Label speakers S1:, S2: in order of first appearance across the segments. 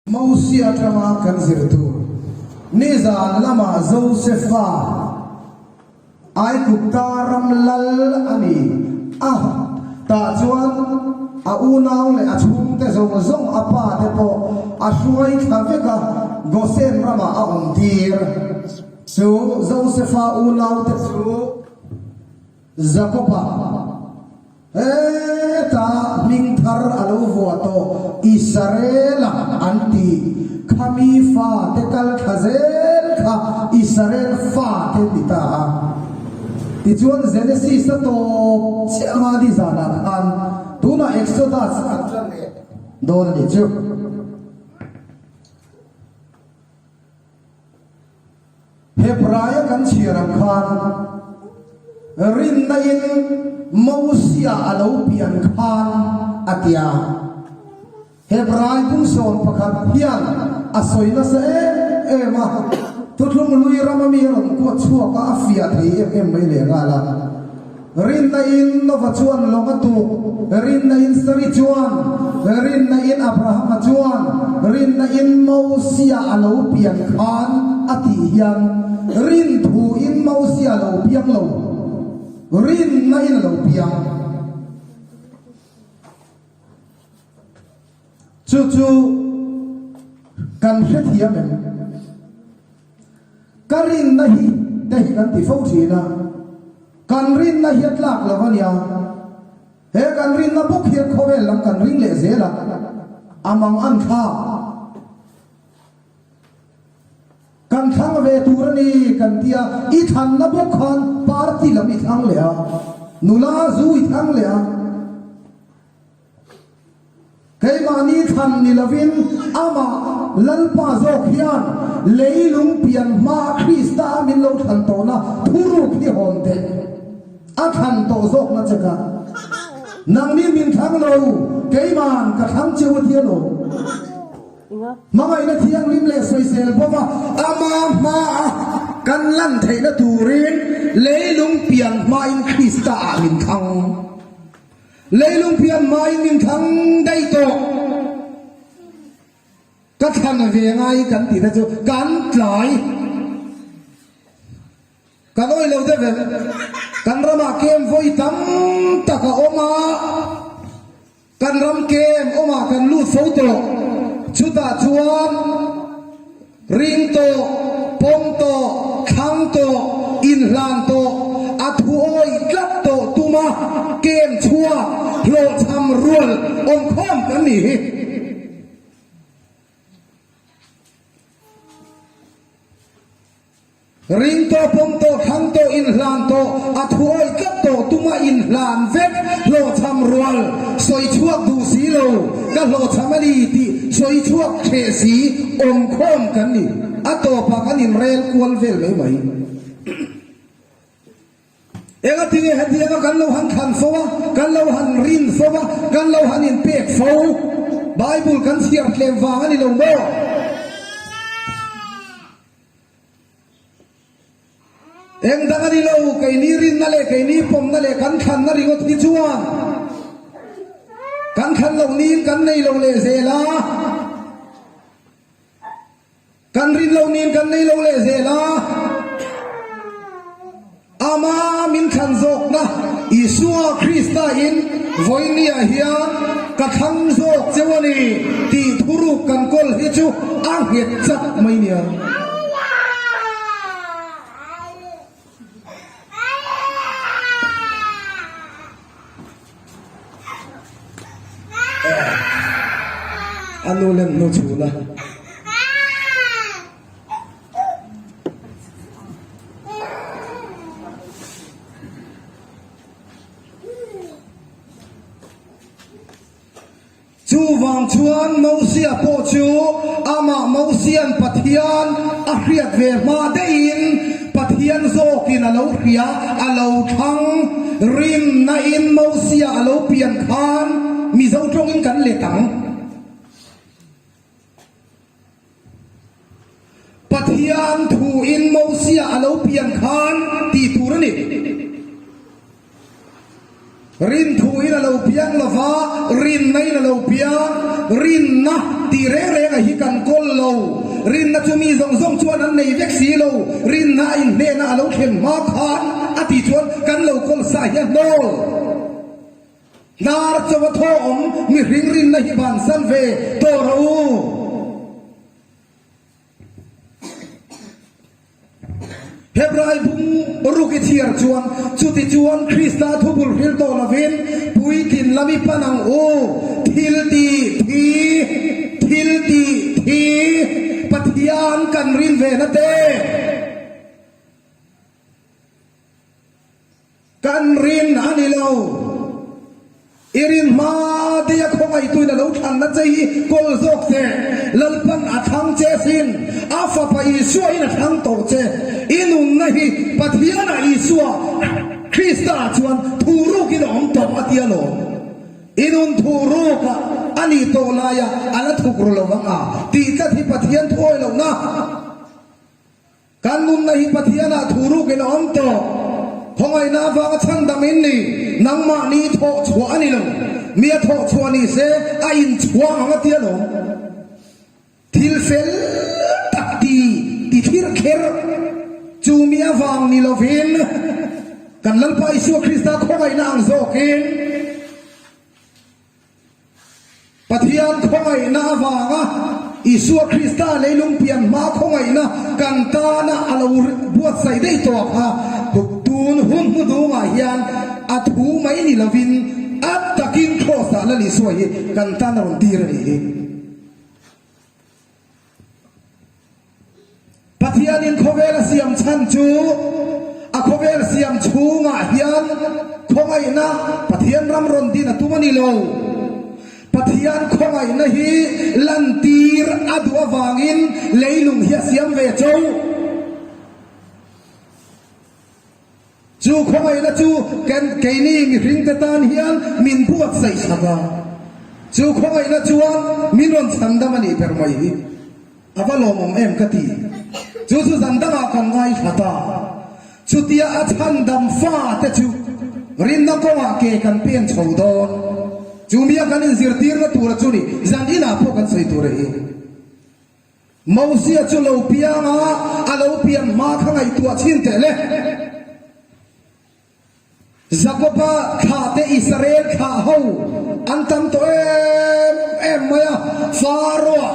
S1: Mosia atanga kan zir tur nizan lamah Josefa Aigupta ram lal a ni a, tah chuan a unau leh a chhungte zawng zawng a pa te pawh a hruai thla vek a, Gosen ramah a awm tir. Chu Josefa unaute chu Jakoba. Heta hming thar a lo vuah tawh Israel-a an ti. Khami fate kal thla zel kha Israel fate ni ta a. Tichuan Genesis a tawp chiah anga ni zanah khan tunah Exodus kan tan leh dawn a nih chu. Hebraia kan chhiar ang khan rinna in Mosia a lo pian khan a ti a. Hebrai bung 11 hian a sawi nasa em em a, Thuthlung hlui rama mi a rawn kuat chhuak a, a fiah thei em em mai leh nghal a. Rinna in Nova chuan lawng a tuk, rinna in Sari chuan, rinna in Abrahama chuan, rinna in Mosia a lo pian khan a tih hian rin thu in Mosia a lo piang lo, rinna in a lo piang. Chu chu kan hrethiam em? Ka rinna hi te hi kan ti fo thin a, kan rinna hi a tlak lo a nia. He kan rinna bawk hian khawvel lam kan ring leh zel a, a mang an thlak. Kan thlang ve tur a ni kan ti a, i thlanna bawk khan party lam i thlang leh a, nula zu i thlang leh a. Keimahni thlan ni lovin amah Lalpa zawk hian leilung pian hmaa Krista a min lo thlan tawhna thuruk hi hawn teh. A thlan tawh zawkna che kha. Nangni min thlang lo, keiman ka thlang cheu a tia lo. Hmangaihna thianghlim leh sawisel bawk a, ama hmaa kan lan theihna turin leilung pian hmain Krista ah min thlang. Leilung pian hmain min thlang daih tawh. Ka thlan ve ngai kan tih te chu kan tlai. Kan awih lo deuh em? Kan ramah kem vawi tam tak a awm a, kan ram kem awmah kan lut fo tawh. Chutah chuan Ring tawh, pawm tawh, thlang tawh, inhlan tawh, a thu awih tlat tawh tuma kem chhuak hlawhchham rual awmkhawm kan nih hi. Ring tawh, pawm tawh, thlang tawh, inhlan tawh, a thu awih tlat tawh, tuma inhlan vek, hlawhchham rual, sawi chhuak duh si lo, ka hlawhchham a ni tih sawi chhuak hreh si, awmkhawm kan ni. A tawpah kan inrel kual vel mai mai. Engatinge hetianga kan lo han thlan fo a, kan lo han rin fo a, kan lo han inpek fo? Bible kan chhiar tlem vang a ni lo maw? Eng dang a ni lo, keini rinna leh keini pawmna leh kan thlanna ringawt hi chuan kan thlan loh niin kan nei lo leh zel a, kan rin loh niin kan nei lo leh zel a. Ama min thlan zawkna Isua Krista in vawinia hian ka thlang zawk cheu a ni tih thuruk kan kawl hi chu a nghet chak mai nia. A nu lem hnu chhuna. Chuvang chuan Mosia pawh chu amah Mosian Pathian a hriat ve hma deihin Pathian zawkin a lo hria, a lo thlang. Rinnain Mosia a lo pian khan Mizo tawngin kan let ang. Pathian thuin Mosia a lo pian khan tih tur a ni. Rinthu in a lo piang lo va, rinna in a lo piang. Rinna tih reng reng a hi kan kawl lo. Rinna chu mi zawng zawng chuan an nei vek si lo. Rinna a inhnehna a lo thlen hma khan a tih chuan kan lo kawl sa hi a hnawl. Hnar chaw a thaw awm mihring rinna hi bansan ve tawh rawh u. Hebrai bung ruk i chhiar chuan, Chutichuan Krista thubul hril tawh lovin puitlin lam i pan ang u, thil ti thi, thil ti thi, Pathian kan rin ve na te. Kan rin a ni lo. I rin hma deia khawngaihtuin a lo thlanna che hi kawl zawk che. Lalpan a thlang che sin. A Fapa Isua in a thlang tawh che. I nunna hi Pathianah Isua Krista-ah chuan thurukin a awm tawh a ti alawm. I nun thurukah a nih tawh laia a la thuk ru lo vang a tih tlat hi Pathian thuawi lohna. Kan nunna hi Pathianah thu rukin a awm tawh. Khawngaihna avanga chhandam in ni. Nangmahni thawh chhuah a ni lo. Mi a thawh chhuah ni se a inchhuang ang a ti alawm. Thil fel tak ti ti thlir kher chu mi avang ni lovin kan Lalpa Isua Krista khawngaihna ang zawkin, Pathian khawngaihna avanga Isua Krista leilung pian hma khawngaihna kan tana a lo buatsaih daih tawh a kha tun hun hmudungah hian a thu mai ni lovin a takin Kraws-ah Lal Isua hi kan tan a rawn tir a nih hi. Pathianin khawvel a siam chhan chu a khawvel siam chhungah hian khawngaihna Pathian ram rawn din a tum a ni lo. Pathian khawngaihna hi lantir a duh avangin leilung hi a siam ve cho. Chu khawngaihna chu kan keini mihringte tan hian min buatsaih sak a, chu khawngaihna chuan min rawn chhandam a nih ber mai hi a va lawmawm em ka ti. Chu chu zan dangah kan ngaithla ta. Chutia a chhandam fate chu rinna kawngah ke kan pen chho dawn. Chu mia kan inzirtirna tura chu ni zan inah pawh kan sawi tur a hi. Mosia chu lo piang a, a lo pian hma kha ngaihtuah chhin teh le. Jakoba thlah te Israel thlah ho an tam tawh em em mai a, Faroa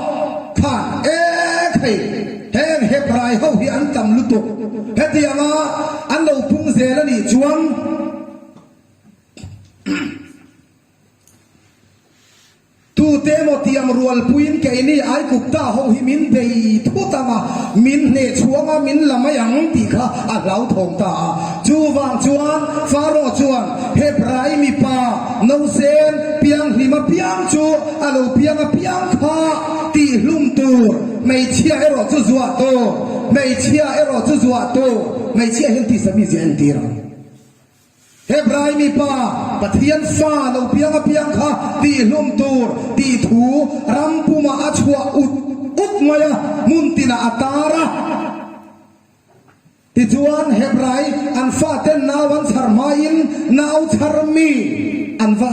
S1: khan ek hei heng Hebrai ho hi an tam lutuk, hetianga an lo pung zel a nih chuan, Tute emaw tiam rualpuiin keini Aigupta ho hi min bei thut ang a, min hneh chhuang a, min la mai ang tih kha a hlauthawng ta a. Chuvang chuan Faro chuan Hebrai mipa nausen pianghlim apiang chu a lo piang apiang kha tihhlum tur, hmeichhia erawh chu zuah tur, hmeichhia erawh chu zuah tur, hmeichhia hian tisa mizia entir ang. Hebrai mipa, Pathian fa lo piang apiang kha tihhlum tur tih thu ram pumah a chhuah ut ut mai a, hmun tinah a tar a. Tichuan, Hebrai an faten nau an chhar hmain nau chhar mi an va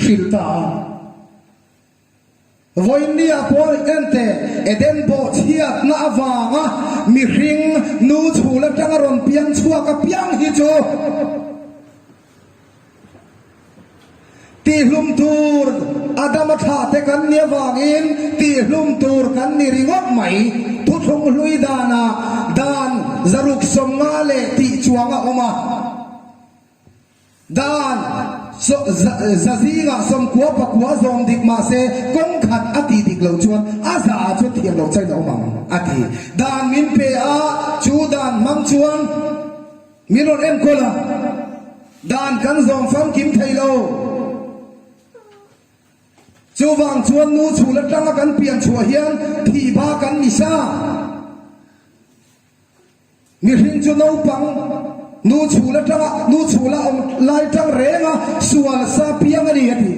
S1: hrilh ta a. Vawiinnia pawh ente Eden bawhchhiatna avanga mihring nu chhul atanga rawn piang chhuak apiang hi chu tihlum tur Adama thlah te kan ni avangin tihlum tur kan ni ringawt mai. Thuthlung hlui danah dan zaruk 50 leh tih chuang a awm a. Dan, za zingah 90 pakua zawm dik mahse kawng khat a tih dik loh chuan a za ah chuan thiam loh chain a awm ang a ti. Dan min pe a, chu dan hmang chuan min rawn enkawl a, dan kan zawm famkim thei lo. Chuvang chuan nu chhul atanga kan pian chhuah hian thih ba kan ni sa. Mihring chu naupang nu chhul atanga nu chhula awm lai tang renga sual sa piang a ni a ti.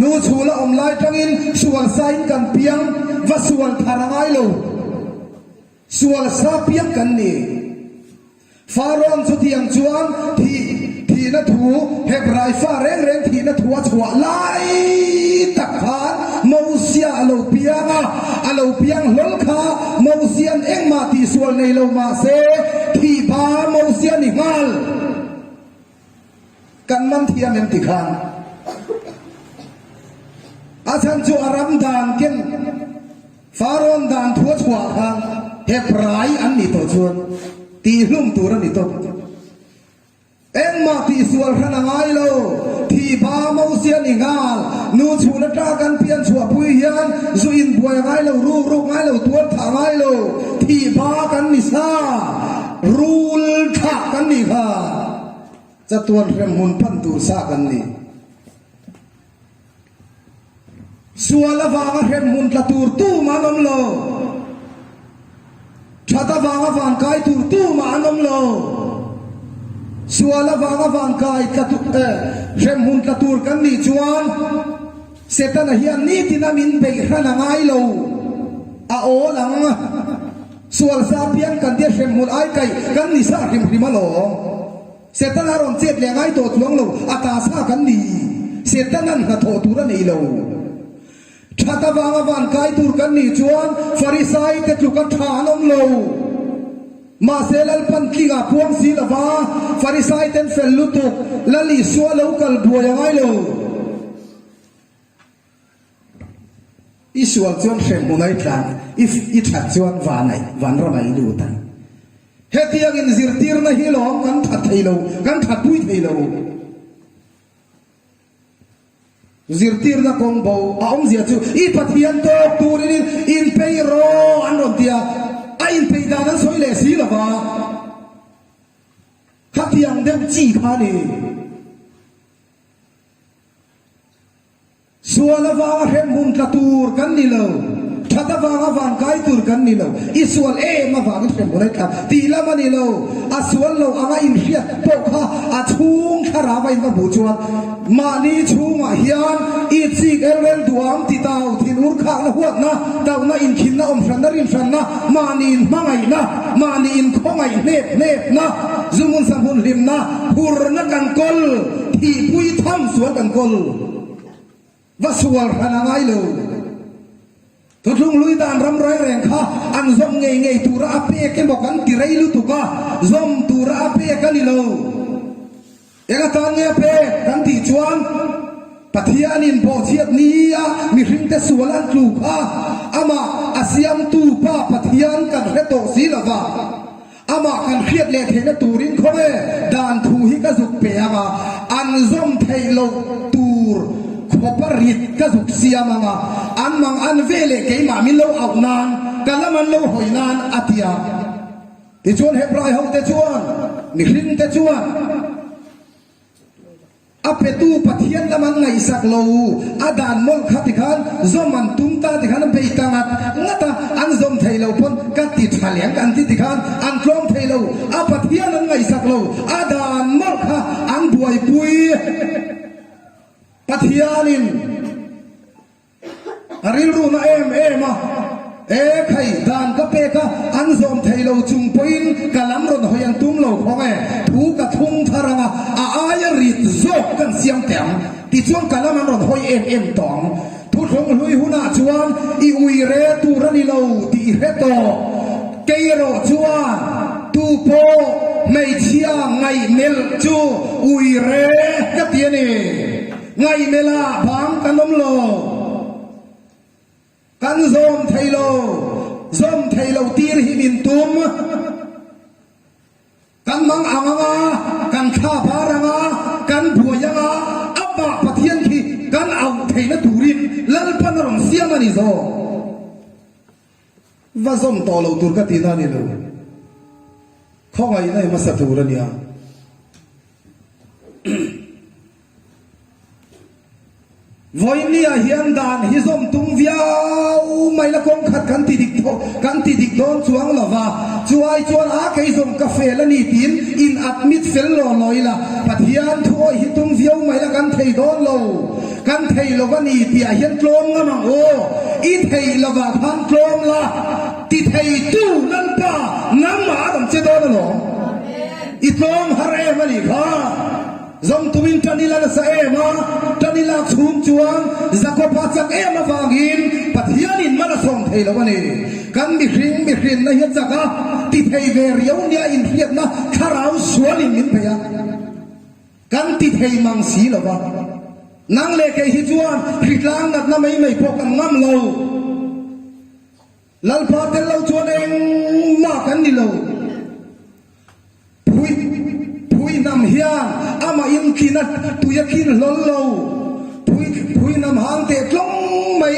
S1: Nu chhula awm lai tangin sual sain kan piang va sual thar a ngai lo. Sual sa piang kan ni. Farawn chutiang chuan thih thih. Thihna thu, Hebrai fa reng reng thihna thu a chhuah lai tak khan Mosia a lo piang a, a lo piang hlawl kha Mosia'n engmah tihsual nei lo mah se thih ba Mosia ni nghal. Kan man thiam em ti khan a chhan chu a ram dan ken Farawn dan thu a chhuah khan Hebrai an nih tawh chuan tihhlum tur a ni tawp. Engmah tihsual hran a ngai lo. Thih ba Mosia ni nghal. Nu chhun atanga kan pian chhuahpui hian zu inbuai a ngai lo, ruk ruk ngai lo, tual thah ngai lo. Thih ba kan ni sa, rul thah kan nih kha. Chatuan hremhmun pan tur sa kan ni. Sual avanga hremhmun tla tur tumah an awm lo. That avanga van kai tur tumah an awm lo. Sual avanga van kai tla tur eh hremhmun tla tur kan nih chuan Setana hian nitina min beih hran a ngai lo. A awl ang. Sual sa piang kan tia hremhmun ai kaih kan ni sa hrim hrim alawm. Setana rawn chet leh ngai tawh chuang lo, a ta sa kan ni. Setana'n hnathawh tur a nei lo. That avanga van kai tur kan nih chuan Farisai te tluka tha an awm lo. Mahse Lalpan tlingah puang si lova Farisai ten fel lutuk Lal Isua lo kal buai a ngai lo. I sual chuan hremhmun a i tlan, i i that chuan vanai, vanramah i lut ang. Hetiang inzirtirna hi lawm kan that thei lo, kan thatpui thei lo. Zirtirna kawng bo a awmzia chu i Pathian tawk turin in inpei rawh an rawn ti a, a inpei dan an sawi leh si lova, khatiang deuh chi kha a ni. Sual avanga hremhmun tla tur kan ni lo, that avanga van kai tur kan ni lo, i sual em avangin hremhmun a tla tih lam a ni lo, a sual lo anga inhriat pawh kha a chhung thlarau a inva hmuh chuan mahni chhungah hian i chik elrel duam ti tau thinur khakna huatna, tauhna inkhinna awmhranna rinhranna, mahni inhmangaihna, mahni inkhawngaih hnep hnepna, zuhmun sanghun hlimna, hurna kan kawl. Thihpui tham sual kan kawl va sual hran a ngai lo. Thuthlung hlui dan ram reng reng kha an zawm ngei ngei tura a pek emaw kan ti rei lutuk a, zawm tura a pek a ni lo. Eng atan nge a pek kan tih chuan Pathianin bawhchhiat nia mihringte sual an tlu kha amah a siamtu Pa Pathian kan hre tawh si lova. Amah kan hriat leh theihna turin khawnge dan thu hi ka zuk pe ang a, an zawm theih loh tur khawpa rit ka zuk siam ang a, an mang an ve leh keimah min lo auh nan, ka lam an lo hawi nan a ti a. Tichuan Hebrai hote chuan, mihringte chuan, A petu Pathian lam an ngaihsak lo, a dan mawlh kha tikhan zawm an tum ta tikhan an bei ta ngat ngat a, an zawm thei lo pawn ka ti tha leng an ti tikhan an tlawm thei lo, a Pathian an ngaihsak lo, a dan mawlh kha an buaipui. Pathianin. A rilru na em em a, E khai, dan ka pek a, an zawm thei lo chung pawhin ka lam rawn hawi an tum lo khawng e, thu ka thlung thar ang a, a aia rit zawk kan siam teh ang, tichuan ka lam an rawn hawi em em tawh ang. Thuthlung hlui hunah chuan i ui re tur a ni lo tih i hre tawh. Kei erawh chuan tu pawh hmeichhia ngaihmelh chu ui re ka ti a ni. Ngaihmelh bang kan awm lo. Kan zawm thei lo. Zawm thei lo tir hi min tum. Kan mang ang ang a, kan thla bar ang a, kan buai ang a, amah Pathian khi kan auh theihna turin Lalpan a rawn siam a ni zawk. Va zawm tawh lo tur ka tihna a ni lo. Khawngaihna i hmasa tur a nia. Vawinia hian dan hi zawm tum viau mai la kawng khat kan ti dik tho kan ti dik dawn chuang lo va, chu ai chuan a kei zawng ka fel a ni tiin in admit fel law law ila, Pathian thu awih hi tum viau mai la kan thei dawn lo, kan thei lo va ni tih ah hian tlawm ngam ang aw, i theih lovah khan tlawm la, ti thei tu Lalpa nangmah a rawn che dawn alawm. I tlawm har em a nih kha. Zawng tumin tan i la nasa em a, tan i lak chhung chuan Jakoba chak em avangin Pathianin mal a sawm thei lo a ni. Kan mihring mihrinna hi a chak a, ti thei ve riau nia inhriatna thlarau sualin min pe a, kan ti thei mang si lo va. Nang leh kei hi chuan hritlang natna mai mai pawh kan ngam lo. Lalpa tel lo chuan engmah kan ni lo. Phui phui hnam hian amah in tlin a tui a tlin hlawl lo. Phui phui hnam hang teh tlawng mai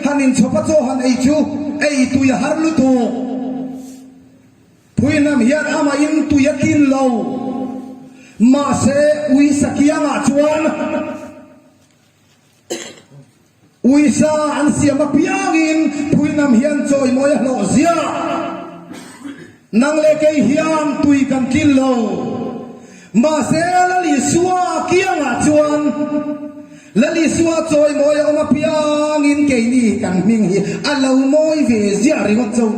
S1: han inchhawp a chaw han ei chu ei tui a har lutuk. Phui hnam hian amah in tui a tlin lo. Mahse uisa kiangah chuan. Uisa an siam apiangin phuinam hian chawimawi a hlawh ziah. Nang leh kei hian tui kan tlin lo. Mahse Lal Isua kiangah chuan Lal Isua chawimawi a awm apiangin keini kan hming hi a lo mawi ve ziah ringawt chauh.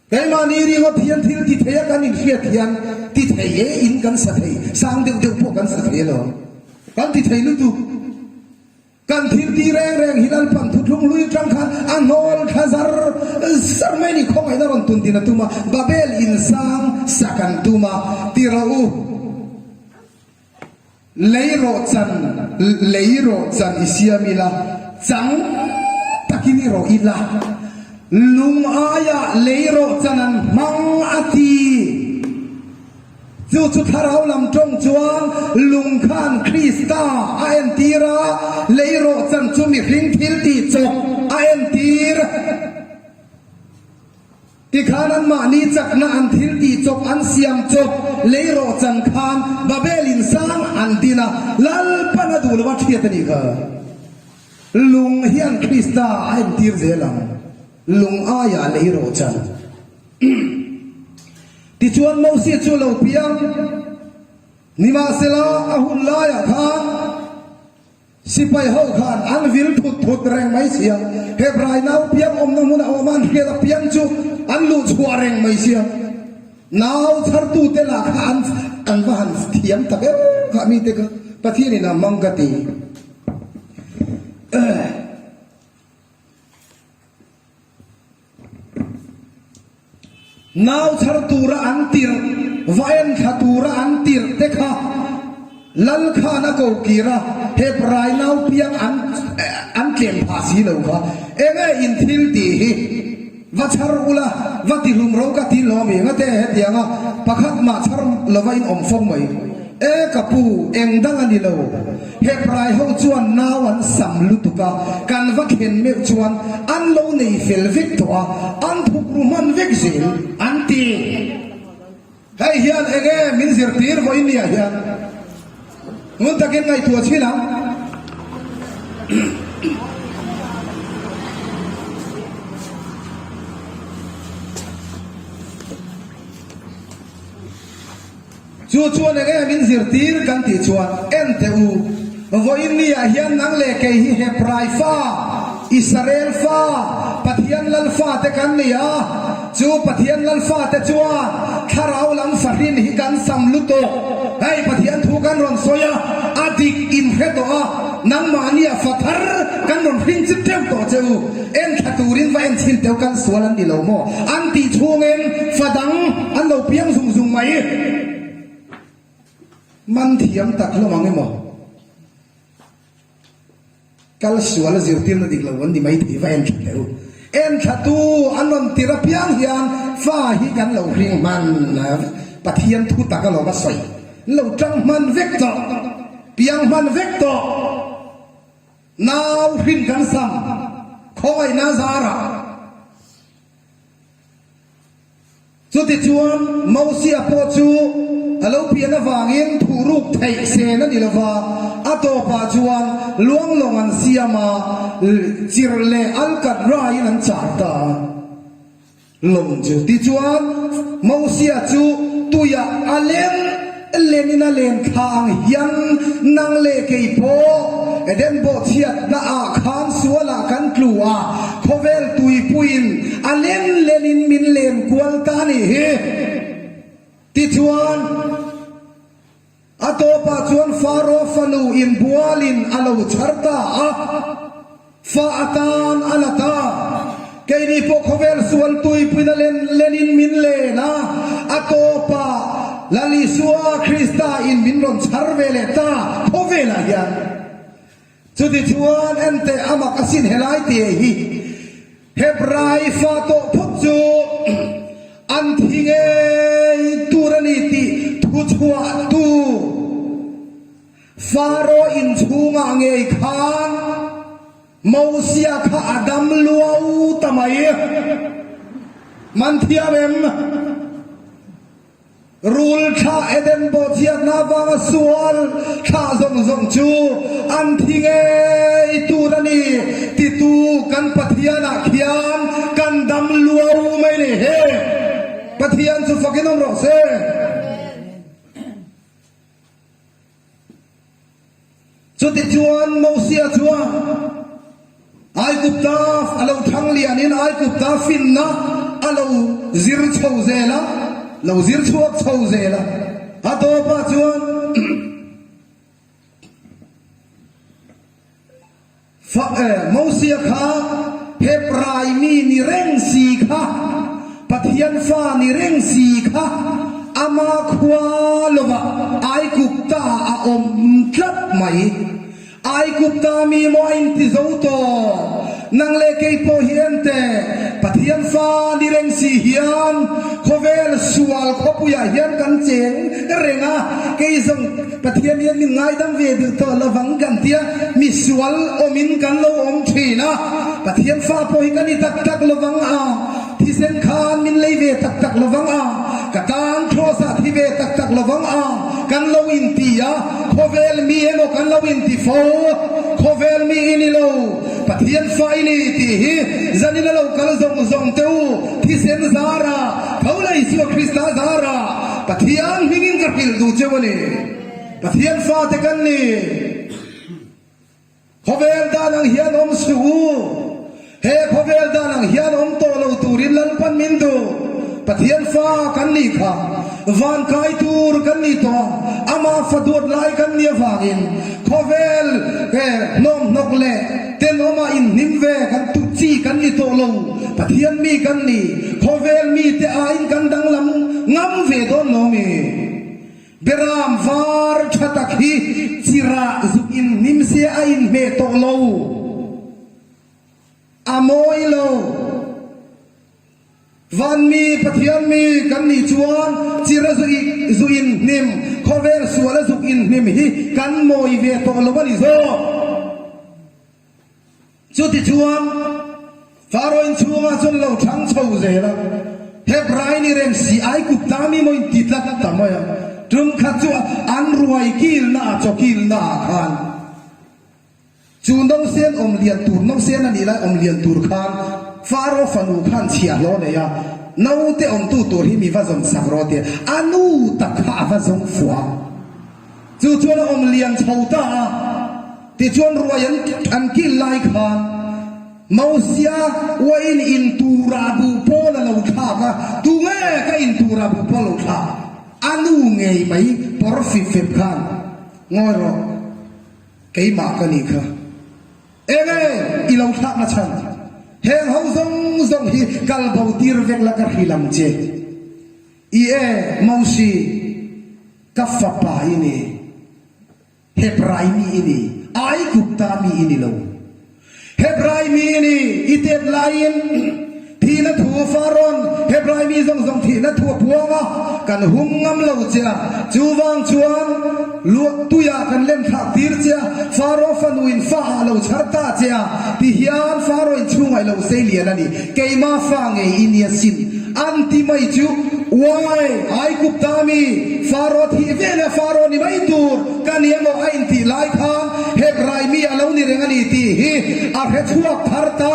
S1: Keimahni ringawt hian thil ti thei a kan inhriat hian ti thei e in kan sa thei, sang deuh deuh pawh kan sa thei alawm. Kan ti thei lutuk. Kan thil ti reng reng hi Lalpan thuthlung hlui atang khan a hnawl thla zar zar mai ni khawngaihna rawn tun din a tum a, Babel in sang sak an tum a, ti rawh u. Lei rawh chan, lei rawh chan i siam ila, chang takin i rawh ila, lung aiah lei rawh chan an hmang a ti. Chu chu thlarau lam tawng chuan lung khan Krista a entir a, lei rawh chan chu mihring thil tih chawp a entir. Tikhan anmahni chakna an thil tih chawp an siam chawp lei rawh chan khan Babel in sang an din a, Lalpan a duh lo a thiat a nih kha. Lung hian Krista a entir zel ang, lung aiah lei rawh chan. Tichuan Mosia chu a lo piang, nimahsela a hun laiah khan, Sipai ho khan an vil thut thut reng mai sia, Hebrai nau piang awmna hmun a awm a, an hriat a piang chu an luh chhuah reng mai sia. Nau chhartute lah kha an an va han thiam tak em kha mite kha Pathianin a hmang ka ti. Nau chhar tura an tirh, va en thla tura an tirh te kha Lal khan a ko kir a, Hebrai nau piang an an tlem phah si lo kha. Enge in thil tih hi? Va chhar ula, va ti hlum ro ka ti hlawm i, ngate hetianga pakhat mah chhar lova in awm fawk mai. E ka pu, eng dang a ni lo. Hebrai ho chuan nau an sam lutuk a, kan va thlen meuh chuan an lo nei fel vek tawh a, an thuk ru hman vek zel an ti. Hei hian enge min zirtir vawiin ni ah hian ngun takin ngaihtuah chhin ang. Chu chuan eng em in zirtir kan tih chuan, En teh u, vawiin ni ah hian nang leh kei hi Hebrai fa, Israel fa, Pathian Lal fate kan ni a, chu Pathian Lal fate chuan thlarau lam fahrin hi kan sam lutuk. Hei Pathian thu kan rawn sawi a, a dik in hre tawh a, nangmahnia fa thar kan rawn hring chip teuh tawh che u. En thla turin va en chhin teuh kan sual an ni lo maw? An tih chhungin fa dang an lo piang zung zung mai. Man thiam tak hlawm ang emaw? Kal sual a zirtirna dik lo an ni mai thei va en tha teh u. En thla tu an rawn tir apiang hian fa hi kan lo hring hman Pathian thu tak alawm a sawi. An lo tang hman vek tawh, piang hman vek tawh. Nau hrin kan sam khawngaihna zarah. Chutichuan Mosia pawh chu a lo pian avangin thuhruk theih sen a ni lo va, a tawpah chuan luanglawng an siam a, chirh leh alkatraiin an char ta a. Lawng chu. Tichuan, Mosia chu tuiah a len lenin a len thla ang hian nang leh kei pawh Eden bawhchhiatna ah khan sualah kan tlu a, khawvel tuipuiin a len lenin min len kual ta a nih hi. Tichuan. A tawpah chuan Faro fanu inbualin a lo chhar ta a, fa atan a la ta. Keini pawh khawvel sual tuipuina len lenin min len a, a tawpah Lal Isua Krista in min rawn chhar ve leh ta khawvelah hian. Chutichuan enteh a mak asin helai te hi Hebrai fa tawh phawt chu an thi ngei tur a ni tih thuchhuahtu Faro inchhungah ngei khan Mosia kha a dam luau ta mai. Man thiam em? Rul thlah Eden bawhchhiatna avanga sual thlah zawng zawng chu an thi ngei tur a ni titu kan Pathianah khian kan dam luau mai ni he. Pathian chu fakin awm rawh se. Chutichuan Mosia chuan Aigupta a lo thang lianin Aigupta finna a lo zir chho zel a, lo zir chhuak chho zel a. A tawpah chuan Mosia kha Hebrai mi ni reng si kha, Pathian fa ni reng si kha ama khua lovah Aigupta a awm tlat mai. Aigupta mi maw a inti zo tawh? Nang leh kei pawh hi ente Pathian fa ni reng si hian khawvel sual khawpuiah hian kan cheng reng a, kei zawng Pathian hian min ngaidam ve duh tawh lovang kan tia misual awmin kan lo awm thin a, Pathian fa pawh hi ka ni tak tak lovang a, thisen khan min lei ve tak tak lovang a, ka tan Kraws ah thi ve tak tak lovang a kan lo inti a, khawvel mi emaw kan lo inti fo, khawvel mi i ni lo, Pathian fa i ni tih hi zanin a lo kal zawng zawng teh u, thisen zara tho leh Isua Krista zara. Pathian hmingin ka hrilh duh cheu a ni. Pathian fate kan ni. Khawvel dan ang hian awm suh u. He khawvel dan ang hian awm tawh lo turin Lalpan min duh. Pathian fa kan nih kha van kai tur kan ni tawh. Ama fa duat lai kan nih avangin khawvel he hnawmhnawk leh tenawmah inhnim ve kan tuh chi kan ni tawh lo. Pathian mi kan ni, khawvel mite aiin kan danglam ngam ve dawn lo mi? Beram var tha tak hi chirah zuk in hnim se a inhmeh tawh lo, a mawi lo. Van mi, Pathian mi kan nih chuan chira zu in hnim, khawvel suala zuk in hnim hi kan mawi ve tawh lo a ni zawk. Chutichuan, Faro inchhungah chuan lo thang chho zel a, Hebrai ni reng si Aigupta mi maw inti tlat ta mai a, tum khat chu an ruai kilnaah chaw kilnaah khan chu nausen awm lian tur, nausen a nih lai awm lian tur khan Faro fanu khan chhiahhlawh a nei a, naute awmtu tur hi mi va zawm sak rawh tia a nu tak kha a va zawng fuh a, chu chuan a awm lian chho ta a. Tichuan ruai an an kil lai khan Mosia uain in turah buh pawl a lo thlak a, tunge ka in turah buh pawl lo thlak? A nu ngei mai pawr fip fep khan ngawi rawh, keimah ka nih kha. Enge i lo thlak na chhan? Heng ho zawng zawng hi kal bo tir vek la ka hrilh ang che. I e Mosi, ka fapa i ni. Hebrai mi i ni, Aigupta mi i ni lo. Hebrai mi i ni, i tet laiin thihna thu Farawn Hebrai mi zawng zawng thihna thu a puang a, kan hum ngam lo che a, chuvang chuan luah tuiah kan lem thlak tir che a, Faraw fanuin fa ah lo chhar ta che a, tihian Faraw inchhungah i lo sei lian a ni, keimah fa ngei i nia sin. An ti mai chu, Uai, Aigupta mi, Faro thih vel a Faro ni mai tur ka ni emaw a intih lai khan Hebrai mi a lo ni reng a ni tih hi a hre chhuak thar ta.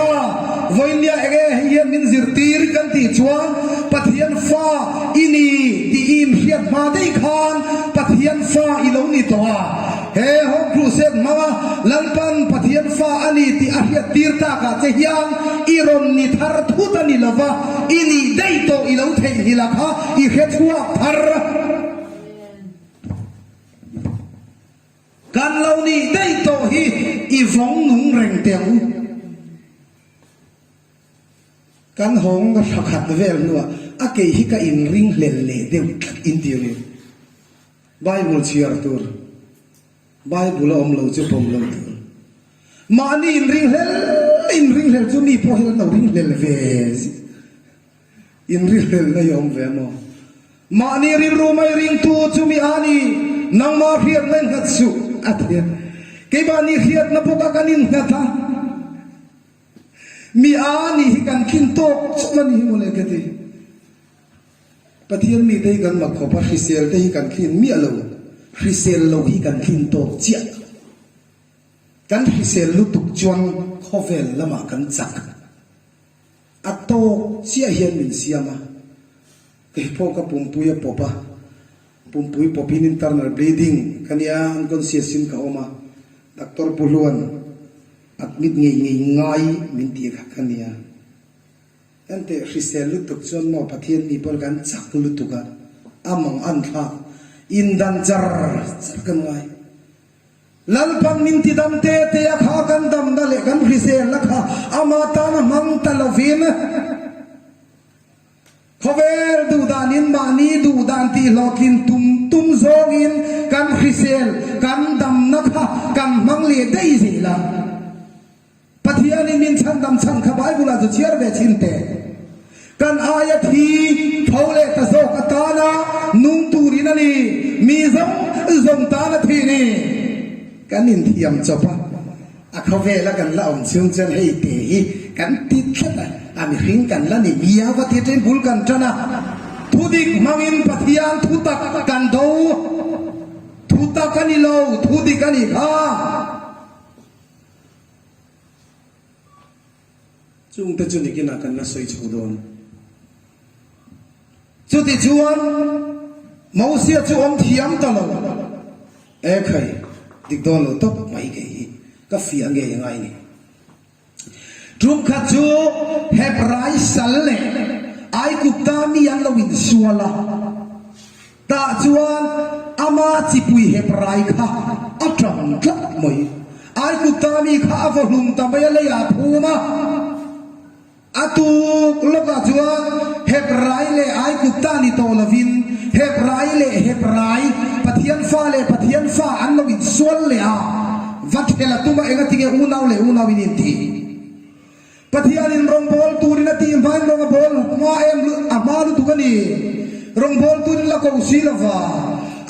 S1: Vawinia enge hei hian min zirtir kan tih chuan Pathian fa i ni tih i inhriat hma daih khan Pathian fa i lo ni tawh a. He Home Crusade hmanga Lalpan Pathian fa a ni tih a hriattir takah che hian i rawn ni thar thut a ni lova, i nih daih tawh i lo theihnghilh a kha i hre chhuak thar. Kan lo nih daih tawh hi i vawng nung reng teh ang u. Kan hawng ka thla khat vel hnuah a kei hi ka inring hlel leh deuh tlat in ti ru. Bible chhiar tur, Bible a awm lo chu pawm lo tur. Mahni inring hlel inring hlel chu mi pawh hian an lo ring hlel ve zia. Inrihlelna hi a awm ve a maw? Mahni rilru mai ringtu chu mi a ni, nangmah hriatna i nghat suh, a ti a. Keimahni hriatna bawka kan innghat a, mi a nih hi kan tlin tawk chauh a ni hi mawle ka ti. Pathian mite hi kan mak khawp a, hrisel te hi kan tlin miah lo, hrisel lo hi kan tlin tawk chiah. Kan hrisel lutuk chuan khawvel lamah kan chak. A tawk chiah hian min siam a, kei pawh ka pumpui a pawp a, pumpui pawpin internal bleeding ka nia, unconscious in ka awm a, doctor Pu Hluan admit ngei ngei ngai min tih kha ka nia. Enteh hrisel lutuk chuan maw Pathian mi pawn kan chak lutuk a, a mang an thlak indan char char kan ngai. Lalpan min ti dam te te a kha kan damna leh kan hriselna kha ama tana hmang ta lovin khawvel duhdanin mahni duhdan tih hlawhtlin tum tum zawngin kan hrisel kan damna kha kan hmang leh daih zel a. Pathianin min chhandam chhan kha Bible ah chu chhiar ve chhin teh. Kan aia thi tho leh ta zawk atana nung turin a ni, mi zawng zawng tana thi ni. Kan inthiam chawp a, a khawvela kan la awm chhung chuan hei te hi kan ti tlat a, a mihring kan la ni miau va ti aṭangin bul kan ṭan a, thudik hmangin Pathian thutak kan do, thutak a ni lo, thudik a nih kha. Chungte chu nikinah kan la sawi chho dawn. Chutichuan, Mosia chu awm thiam ta lo. E khai, dik dawn lo tawp mai kei hi ka fiah ngei a ngai ni. Tum khat chu Hebrai sal leh Aigupta mi an lo insual a. Tah chuan ama chipui Hebrai kha a ṭang tlat mai. Aigupta mi kha a vaw hlum ta mai a, leiah a phum a. A tuk lawkah chuan Hebrai leh Aigupta ni tawh lovin Hebrai leh Hebrai, Pathian fa leh Pathian fa an lo insual leh a, va ṭhel a tum a, engatinge unau leh unau in intih? Pathianin rawngbâwl tûrin a tih hmain rawng a bâwl hma em a hma lutuk a ni. Rawngbâwl tûrin la ko si lo va,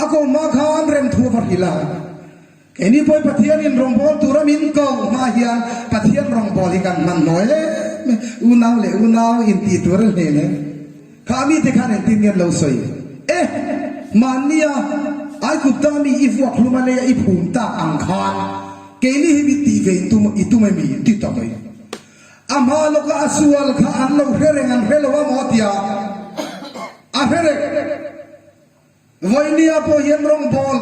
S1: a ko hma khan remthu a va hrilh a. Keini pawhin Pathianin rawngbâwl tûra min ko hma hian Pathian rawngbâwl hi kan hmanhmawh em em, unau leh unau intih tûr a hlen em? Kha mite khan engtin nge an lo sawi? E! Mahnia Aigupta mi i vuak hlum a leia i phum tak ang khan keini hi mi tih ve in tum i tum emi? Ti ta mai. A hma lawka a sual kha an lo hre reng an hre lo a maw tia a hre reng. Vawinia pawh hian rawngbâwl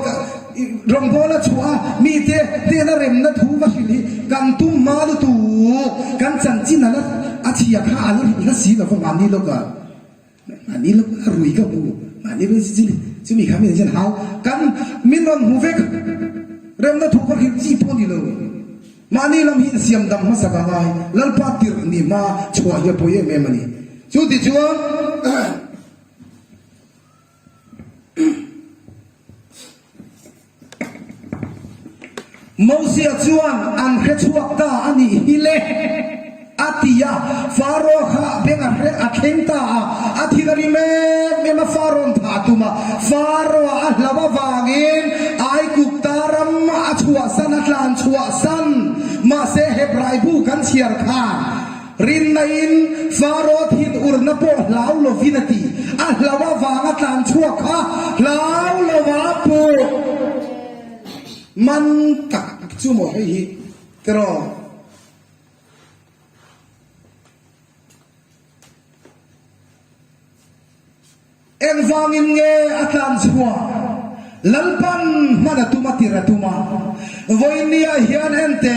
S1: rawngbâwl a chhuah a, mite hnêna remna thu va hrilh hi kan tum hma lutuk, kan chanchin a la a chhia kha a la hla si lo va, mahni lawka mahni lawka a rui ka hmu, mahni lawka chumi kha min hian hau kan min rawn hmu vek, remna thu va hrilh chi pawh ni lo, mahni lam hi insiam dam hmasa ka ngai, Lalpa tirh ni hma chhuah hi a pawi em em a ni. Chu tichuan. Mosia chuan an hre chhuak ta a nih hi le, a ti a. Faro kha beng a hre a thleng ta a, a thil a rim em em a, Farawn thah a tum a. Faro-a a hlauh avangin Aigupta ram a chhuahsan, a tlan chhuahsan. Mahse Hebrai bu kan chhiar khan Rinnain Faro thin urna pawh hlau lovin a ti. A hlau avanga tlan chhuak kha hlau lova puh man tak chu maw hei hi tiraw? Engvangin nge a tlan chhuah? Lalpan hman a tum a tir a tum a, vawinia hian ente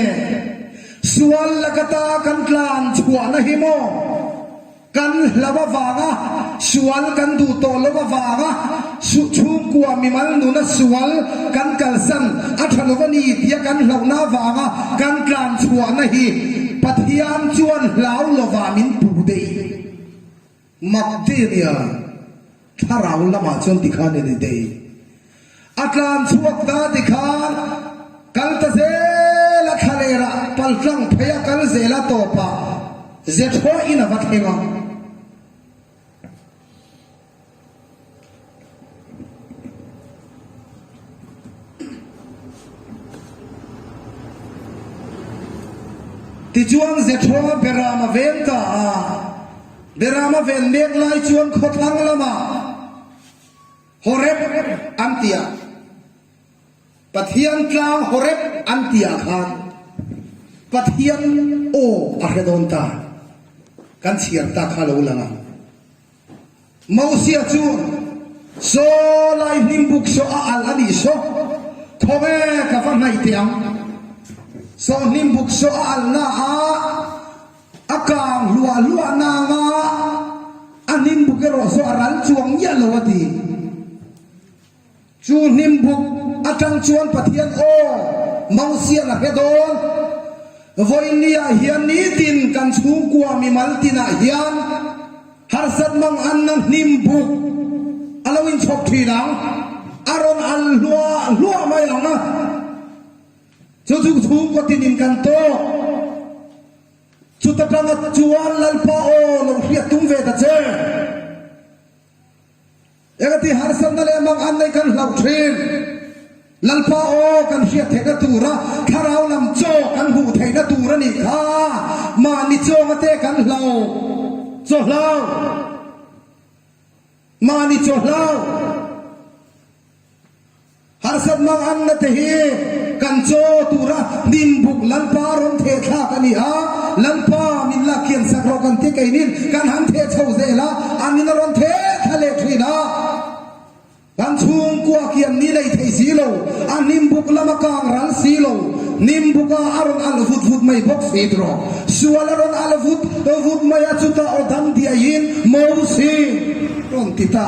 S1: sual lakata kan tlan chhuahna hi maw? Kan hlauh avanga sual kan duh tawh loh avanga chhungkua mimal nuna sual kan kalsan a tha lo a ni tia kan hlauhna avanga kan tlan chhuahna hi Pathian chuan hlau lovah min puh daih mak daih a nia. Thlarau lamah chuan tikhan a ni daih. A tlan chhuak ta tikhan kal ta zel a thlalerah paltlang phei a kal zel a tawpah Zethua in a va thleng a. Tichuan Zethua Beram a veng ta a, Beram a ven mek lai chuan khawthlang lamah Horeb an ti a, Pathian tlang Horeb an ti ah khan Pathian aw a hre dawn ta, kan chhiar ta kha lo lang ang. Mosia chu saw lai hnimbuk saw a al a nih saw, Khawnge ka va hnaih teh ang, saw hnimbuk saw a alna ah A kang hluah hluah nanga a hnimbuk erawh saw a ral chuang miah lo a ti. Chu hnimbuk atang chuan Pathian aw Mosian a hre dawn. Vawinia hian nitin kan chhungkua mimal tinah hian harsat mang anna hnimbuk a lo inchhawp thin ang, a rawn al hluah hluah mai ang a. Chu chu chhungkaw tinin kan tawk. Chuta tanga chuan Lalpa aw lo hriat tum ve ta che. Engati harsatna leh mang an nei kan hlauh thin. Lalpa aw kan hriat theihna tura thlarau lam chaw kan hmuh theihna tur a nih kha. Mahni chawnga te kan hlau chaw hlau. Mahni chaw hlau. Harsat mang anna te hi kan chaw tura hnimbuk Lalpa rawn theh thlak a ni a, Lalpa min lak kian sak rawh kan ti keinin kan han theh chho zel a, an in a rawn theh thla leh thin a, kan chhungkua kian ni nei thei si lo, a hnimbuk lama kang ral si lo, hnimbuk-a a rawn alh vut vut mai bawk si tiraw, sual a rawn alh vut vut mai a chutah aw dam diaiin Mosi rawn ti ta.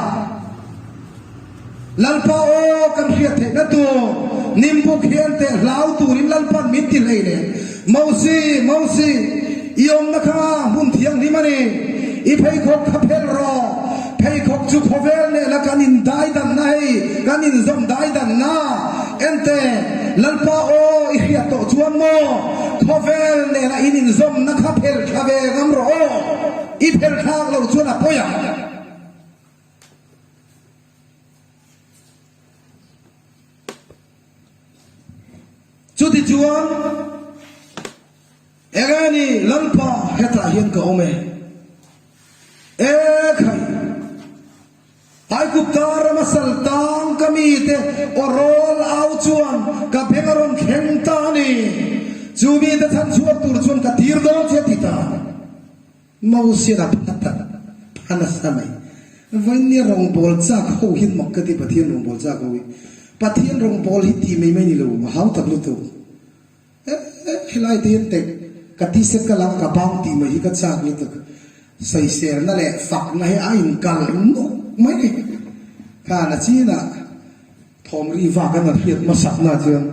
S1: Lalpa aw kan hriat theihna tur Nimbuk hian teh hlau turin Lalpan min ti hlei le. Mosi, Mosi, i awmna kha hmun thianghlim a ni. I pheikhawk kha phelh rawh. Pheikhawk chu khawvel nena kan indaidanna hei, kan inzawm daidanna. Ente, Lalpa aw i hriat tawh chuan maw khawvel nena in inzawmna kha phelh thla ve ngam rawh aw. I phelh thlak lo chuan a pawi ang. Chutichuan, eng nge ni Lalpa hetah hian ka awm e? E khai! Aigupta rama sal tang ka mite aw rawl au chuan ka beng a rawn thleng ta a ni. Chu mite chhan chhuak tur chuan ka tir dawn che a ti ta. Mosian a phat a, pha nasa mai. Vawinia rawngbâwl châk ho hi mak ka ti, Pathian rawngbâwl châk ho hi. Pathian rawngbâwl hi tih mai mai ni lo, a hau tak lutuk. E, helai te hian tek ka t-shirt ka lak a, ka bang tih mai hi ka châk lutuk. Sawiselna leh fakna hi a inkal nuk mai ni. Khan a chinah thawm ri vak an hriat hmasakna chuan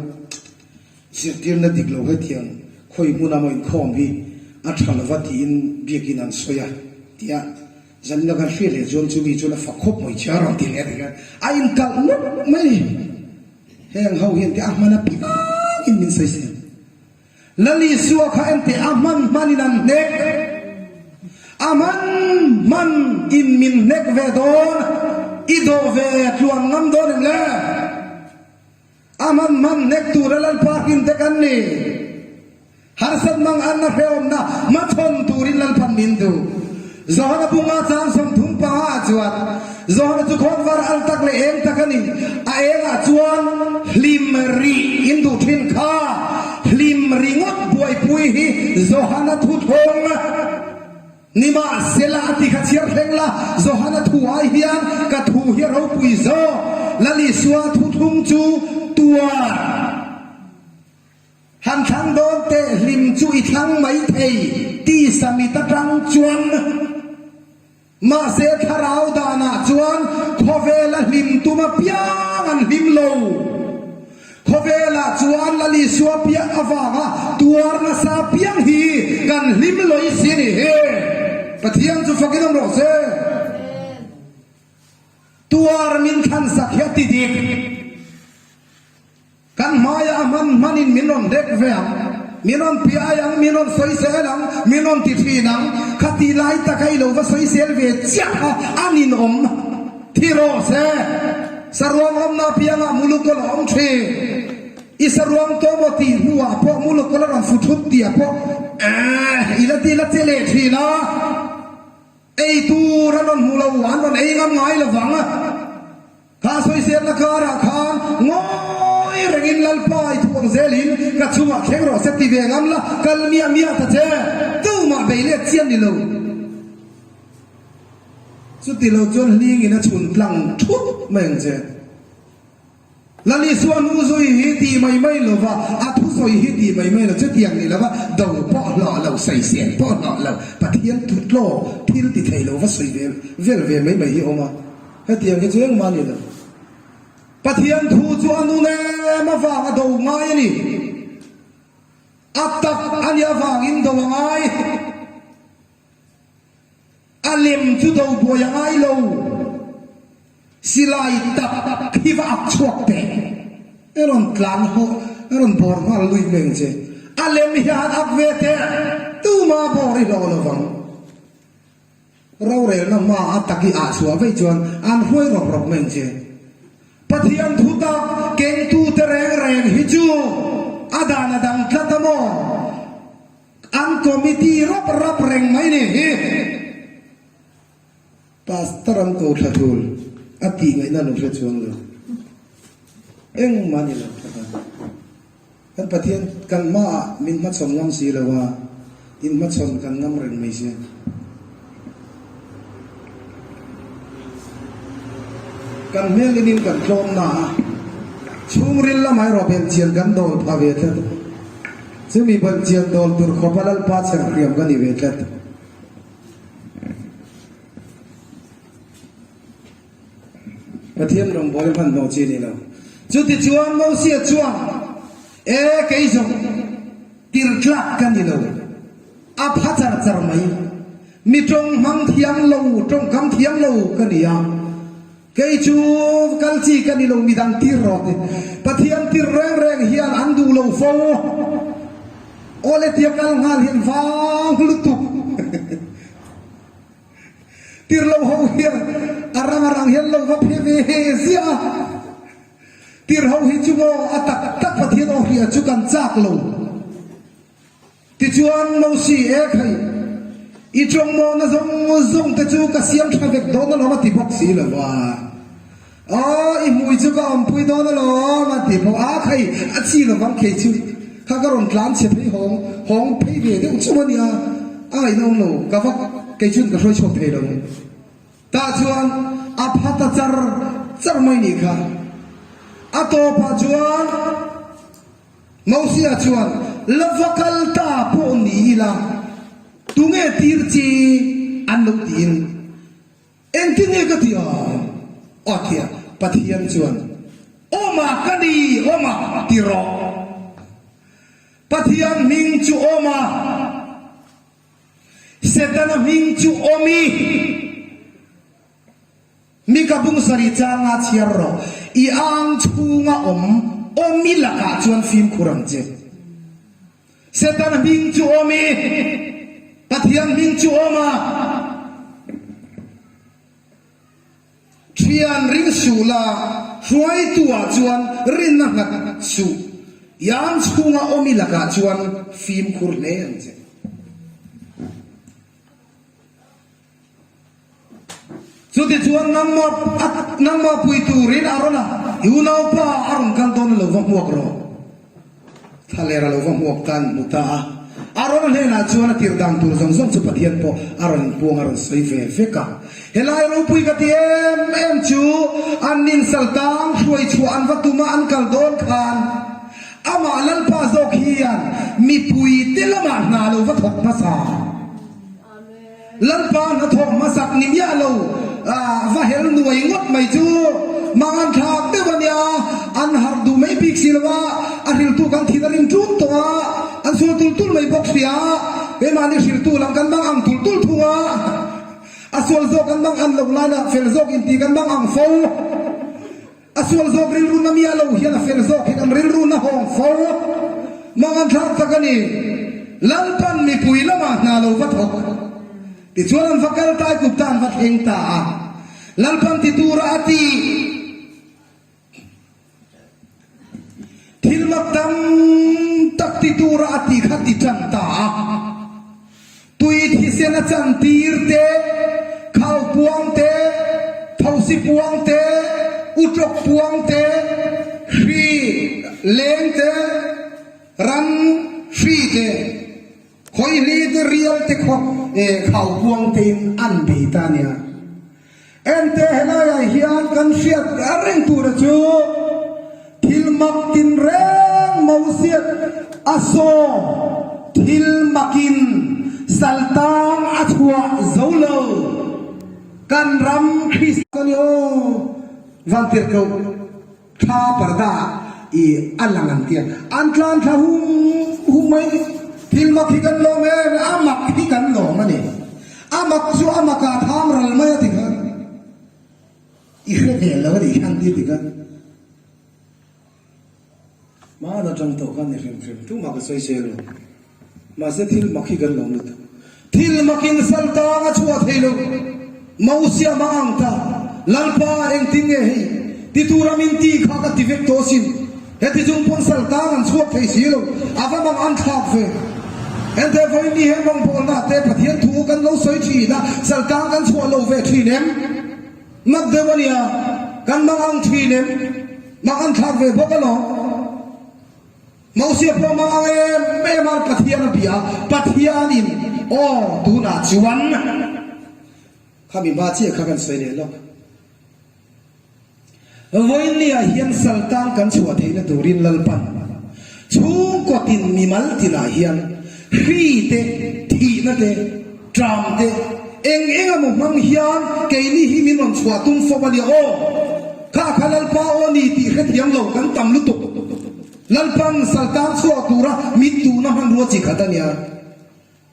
S1: Zirtirna dik lo hetiang khawi hmuna maw inkhawm hi a tha lova tiin biakin an sawi a tia zanina kan hriat leh chuan chumi chuan a fak khawp mai che a rawn ti leh a ti khan a inkalh nawk mai ni. Heng ho hian teh a hman apiangin min sawisel. Lal Isua kha enteh a hman hmanin an hnek, a hman hman in min hnek ve dawn, i dawh ve tluan ngam dawn em le? A hman hman hnek tura Lalpa hrim te kan ni. Harsat mang anna hrehawmna hmachhawn turin Lalpan min duh. Johana bunga chang 35 ah chuan Johana chu khawnvar al tak leh eng tak a ni. A engah chuan hlim rih in duh thin kha. Hlim ringawt buaipui hi Johana thuthlawng. Nimahsela a ti kha chhiar thleng la, Johana thu ai hian ka thu hi a ropui zawk. Lal Isua thuthlung chu tuar han thlang dawn teh hlim chu i thlang mai thei tisa mit atang chuan. Mahse thlarau danah chuan khawvela hlim tum apiang an hlim lo. Khawvelah chuan Lal Isua piah avanga tuar nasa piang hi kan hlim lawih si a ni hi. Pathian chu fakin awm rawh se. Tuar min thlansak hi a ti dik. Kan hmaiah a hman hmanin min rawn dek ve ang, min rawn piai ang, min rawn sawisel ang, min rawn ti thin ang. Khati lai taka i lo va sawisel ve chiah kha a ninawm thi rawh se. Saruang awmna apiangah mulukawlh a awm thin. I saruang tawh maw tih hnuah pawh mulukawlh a rawn fu thut tih ah pawh eh i la ti la che leh thin a. Ei tur an rawn hmu lo, an rawn ei ngam ngai lo vang. Kha sawiselna karah khan ngawi rengin Lalpa i thuang zelin ka chungah thleng rawh se ti ve ngam la, kal miah miah ta che, tumah bei let chian ni lo. Chuti lo chuan hlingin a chhun tlang thut mai ang che. Lal Isua hnu zui hi ti mai mai lo va, a thusawi hi ti mai mai lo, chutiang ni lo va, do pawh hlawh lo, sawisel pawh hlawh lo, Pathian tutlaw thil ti thei lo va sawi ve vel ve mai mai hi a awm a, hetiang hi chu engmah a ni lo. Pathian thu chu a nun em avanga do ngai a ni. A tak a nih avangin do a ngai. A lem chu do buai a ngai lo. Silai tak hi va ak chhuak teh. I rawn tlan haw, i rawn bawr nghal lui mai ang che. A lem hian ak ve teh, tuma bawr i hlawh lo vang. Rorelna hma a tak i ah chhuah vei chuan an hruai rawp rawp mai ang che. Pathian thu tak kengtute reng reng hi chu a dan a dang tlat a maw? An committee rap rap reng mai ni hi. Pastor an ko thla thul a tih ngaihna lo hre chuang lo. Engmah ni lo tlat a. Kan Pathian kan hmaah min hmachhawn ngam si lo a, in hmachhawn kan ngam reng mai si. Kan hmel in kan tlawm na a, chhungril lamah erawh belhchian kan dawl pha ve tlat. Chumi belhchian dawl tur khawpa Lalpa chherhriam ka ni ve tlat. Pathian rawngbawlin hmanhmawh chi a ni lo. Chutichuan Mosia chuan, E kei zawng tirtlak ka ni lo, a pha char char mai. Mi tawng hmang thiam lo, tawngkam thiam lo ka ni a. Kei chu kal chi ka ni lo, midang tir rawh ti. Pathian tir reng reng hian an duh lo fo. Awle tia kal nghal hian vang lutuk. Tir lo ho hian a rang a rang hian lo va phe ve he ziah a. Tir ho hi chu maw a tak tak Pathian aw hria chu kan chak lo. Tichuan Mosi e khai, i tawngmawhna zawng zawng te chu ka siam tha vek dawn alawm a ti bawk si lo va. Aw, i hmui chu ka awmpui dawn alawm a ti bawk a, khai a chi lovang khei chu kha ka rawn tlan chhe phei hawng hawng phei ve deuh chum a nia, a ngaihnawm lo, ka va kei chuan ka hruai chhuak thei lo. Tah chuan a pha ta char char mai nih kha. A tawpah chuan. Mosia chuan, La va kal ta pawh ni ila, tunge tir chi an lo tiin engtin nge ka ti ang? A ti a. Pathian chuan, Awma ka ni, awma ti rawh. Pathian hming chu awma, Setana hming chu awmi. Mi ka bung sarih changa chhiar rawh, i ang chhunga awm awmi lakah chuan fimkhur ang che. Satan hming chu awm i, Pathian hming chu awm a. Thian ring suh la, hruaitu ah chuan rinna nghat suh, i ang chhunga awmi lakah chuan fimkhur hle ang che. Chutichuan nangmah nangmah pui turin Arona i unaupa a rawn kal dawn a lo va hmuak rawh. Thlaler a lo va hmuak tan hmu ta a. Arona hnenah chuan a tir dan tur zawng zawng chu Pathian pawh a rawn inpuang a rawn sawi ve vek a. Helai ropui ka ti em em chu an ninsal tang hruai chhuah an va tum a an kal dawn khan amah Lalpa zawk hian mipui te lamah hna lo va thawk hmasa. Lalpa hnathawk hmasak ni miah lo va hel nuai ngawt mai chu mangan thlak deuh a nia, an harh duh mai bik si lo a, a hriltu kan thin a rim ṭun tawh a, an sual tul tul mai bawk si a, keimahni hriltu lam kan mang ang tul tul thung a, a sual zawk kan mang an loh lainah fel zawk inti kan mang ang fo. A sual zawk rilru na miah lo hian a fel zawk hi kan rilru na hawng fo. Mangan thlak tak a ni. Lalpan mipui lamah hna lo va thawk. Tichuan an va kal ta i Gupta an va thleng ta a. Lalpan ti tura a ti. Thil mak tam tak ti tura a ti kha ti tan ta a. Tui thisen a chantir te, khau puang te, thosi puang te, utawk puang te, hri leng te, ran hri te, khawihli te, rial te khaw khau puang tein an bei ta nia. Ente helaiah hian kan hriat reng tura chu thil mak tinreng Mosiah a sawm thil makin saltang a chhuah zo lo kan ram Kristian aw vantirhkoh Thla parda i a lang an tia. An tlan thla hum hum mai. Thil mak hi kan lawm em? A mak hi kan lawm a ni. A mak chu a mak ah tham ral mai a ti kha. I hre ve lo a nih hian ti ti kha. Hmaan atang tawh khan ni hrim hrim tumah ka sawi sel lo. Mahse thil mak hi kan lawm lutuk. Thil makin saltang a chhuah thei lo. Mosia hmang ang ta, Lalpa engtin nge hei ti tura min ti kha ka ti vek tawh asin. Heti chung pawn saltang an chhuak thei si lo, a va mang an thlak ve. Ente vawiin ni heng rawngbawlna te Pathian thu kan lo sawi thin a, saltang kan chhuah lo ve thin em? Mak deuh a nia, kan mang ang thin em? Mang an thlak ve bawk alawm. Mosia pawh mang ang em em a, Pathian a bia a, Pathianin aw tunah chuan khami hma chiah kha kan sawi leh lawk. Vawiinniah hian saltang kan chhuah theihna turin Lalpan chhungkaw tin mimal tinah hian hri te, thihna te, Tram te, eng eng emaw hmang hian keini hi min rawn chhuah tum fo a nia aw. Kha kha Lalpa aw ni tih hrethiam lo kan tam lutuk. Lalpan saltang chhuak tura mit duhna hmanrua chi khat a nia.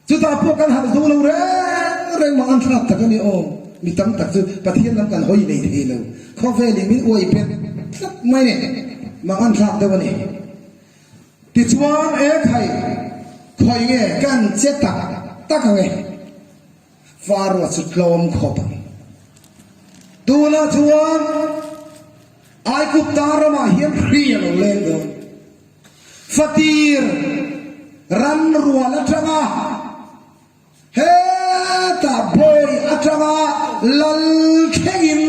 S1: Chutah pawh kan harh zo lo reng reng mah an thlak tak a nia aw. Mi tam tak chu Pathian lam kan hawi nei thei lo. Khawvelin min uai bet tlat mai ni. Mah an thlak deuh a ni. Tichuan e khai, khawi nge kan che tak tak ang e? Faroa chu tlawm khawp ang. Tunah chuan Aigupta ramah hian hri a lo leng dawn. Fatir ran rual atanga Hetah bawi atanga lal thlengin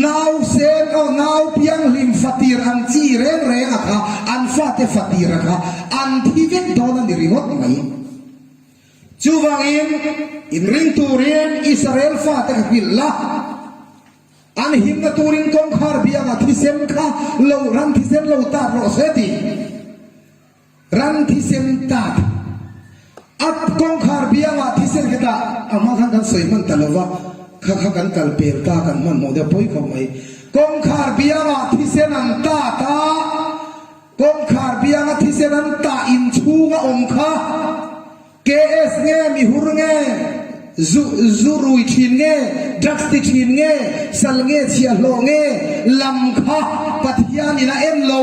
S1: nausen aw nau pianghlim fatir ang chi reng reng a kha an fate fatir a kha an thi vek dawn a ni ringawt mai. Chuvangin inring turin Israel fate kha hrilh la, an himna turin kawngkhar biangah thisen kha lo ran thisen lo tat rawh se tih. Ran thisen tak a kawngkhar biangah thisen hetah a hma khan kan sawi hman ta lova, kha kha kan kal pel ta kan hmanhmawh deuh pawi khawp mai. Kawngkhar biangah thisen an tat a, kawngkhar bianga thisen an tah inchhung a awm kha KS nge mihur nge, zu zu rui thin nge, drugs ti thin nge, sal nge chhiahhlawh nge lam kha Pathianin a en lo.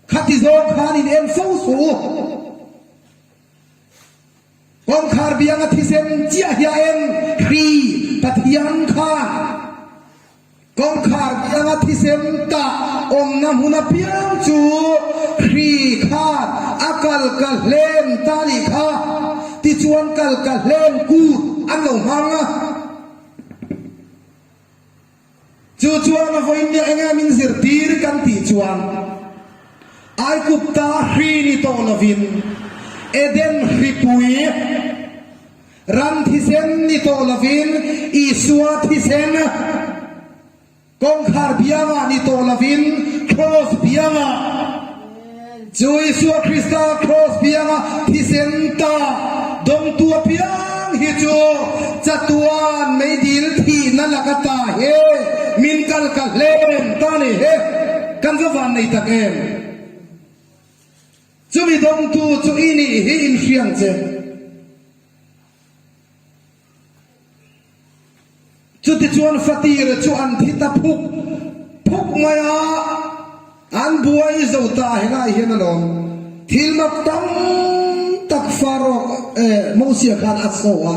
S1: Khati zawng khan in en fo suh u. Kawngkhar bianga thisen chiah hi a en hri Pathian khan kawngkhar bianga thisen tah awmna hmun apiang chu hri khan a kal ka hlen ta nih kha tichuan kal ka hlen kut an lo hmang a. Chu chuan a vawiin enge min zirtir kan tih chuan Aigupta hri ni tawh lovin Eden hripui ram thisen ni tawh lovin Isua thisen kawngkhar biangah ni tawh lovin Kraws biangah chu Isua Krista Kraws bianga thisen ta dawngtu apiang. hi chu chatuan meidil thihna laka ta he min kal ka hlen ta ni he. Kan va van nei tak em? Chumi dawngtu chu i nih hi inhriang che. Chutichuan fatir chu an thi ta phuk phuk mai a, an buai zo ta helai hian alawm. Thil mak tam tak Pharaoh eh Mosia khan a saw a.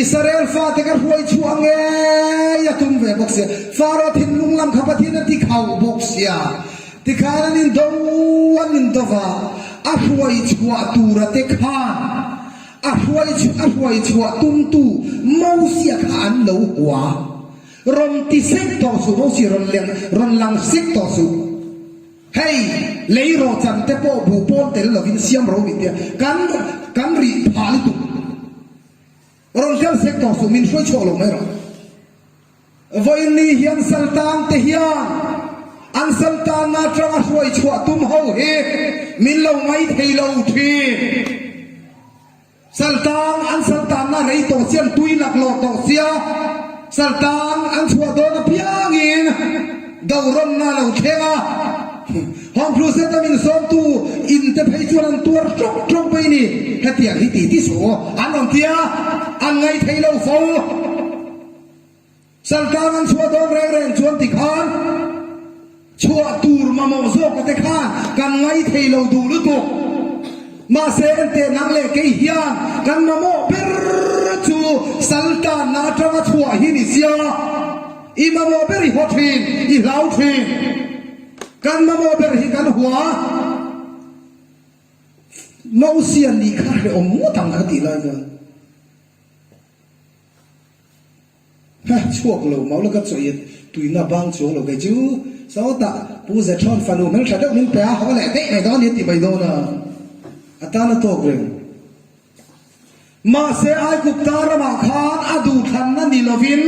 S1: Israel fate ka hruai chhuah ngei a tum ve bawk sia. Pharaoh thinlung lam kha Pathian a ti khauh bawk sia. Tikhan an indo an indo va, a hruai chhuah tura te khan a hruai a hruai chhuah tumtu Mosia kha an lo hua. Rawn ti sek tawh suh Mosia rawn leng rawn lang sek tawh suh. Hei lei rawchan te pawh buh pawn tel lovin siam ro min tia kan kan rih phah lutuk. Rawn kal sek tawh suh min hruai chhuak lo mai rawh. Vawiin ni hian Saltan te hian an Saltanna atanga hruai chhuah tum ho hi min lo ngai thei lo thin. Saltan an Saltanna rei tawh chian tui laklawh tawh sia Saltan an chhuah dawn apiangin dorawnna a lo thleng a. Home Crusade a min sawmtu in te phei chuan an tuar tawk tawk mai ni. Hetiang hi ti ti suh aw an rawn ti a, an ngai thei lo fo. Saltang an chhuah dawn reng reng chuan tikhan chhuah tur mamawh zawk te khan kan ngai thei lo duh lutuk. Mahse enteh nang leh kei hian kan mamawh ber chu saltanna atanga chhuah hi ni sia. I mamawh ber i haw thin, i hlau thin. Kan mamawh ber hi kan hua. Mausian nih kha hrehawm ngawt ang kha tih lai chuan. Ha chhuak lo mau la ka chawi tuina bang chuang lo kei chu sawtah Pu Zethawn fanu hmeltha deuh min pe a haw leh daih mai dawn a ni a ti mai dawn a, a tan a tawk reng. Mahse Aigupta ramah khan a duhthlanna ni lovin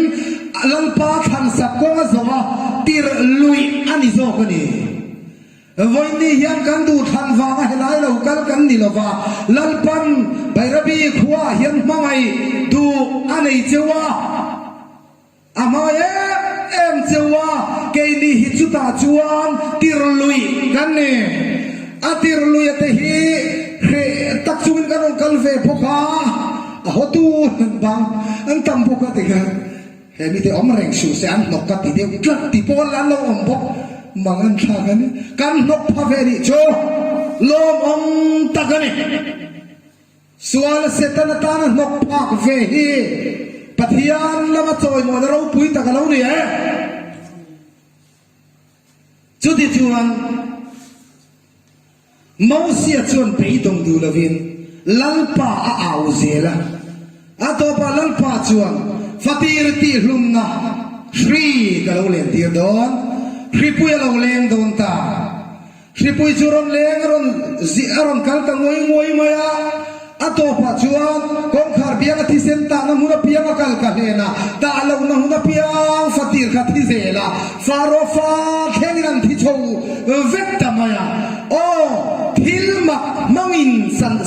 S1: Lalpa thlansak kawng a zawh a, tirh luih a ni zawk a ni. Vawiinni hian kan duhthlan vanga helai lo kal kan ni lova, Lalpan Bairabi khuaah hian hmangaih duh a nei cheu a, a hmangaih em em cheu a, keini hi chutah chuan tirhluih kan ni. A tirhluih te hi hreh tak chungin kan rawn kal ve bawk a, a hotu an bang an tam bawk a tikhan. He mite awm reng suh se an hnawk ka ti deuh tlat ti pawl an lo awm bawk mang an thlak a ni. Kan hnawk pha ve nih chu lawmawm tak a ni. Sual Satan atana hnawk phak ve hi Pathian lama chawimawina ropui tak a lo ni e. Chutichuan. Mosia chuan beidawng duh lovin Lalpa a au zel a. A tawpah Lalpa chuan, Fatir tihhlumna hri ka lo len tir dawn, hripui a lo leng dawn ta. Hripui chu rawn leng a rawn a rawn kal ta nguai nguai mai a. A tawpah chuan kawngkhar bianga thisen tahna hmun apiang a kal ka hlen a, tah lohna hmun apiang fatir kha thi zel a, Pharaoh fa thlengin an thi chho vek ta mai a. Aw, thil mak hmangin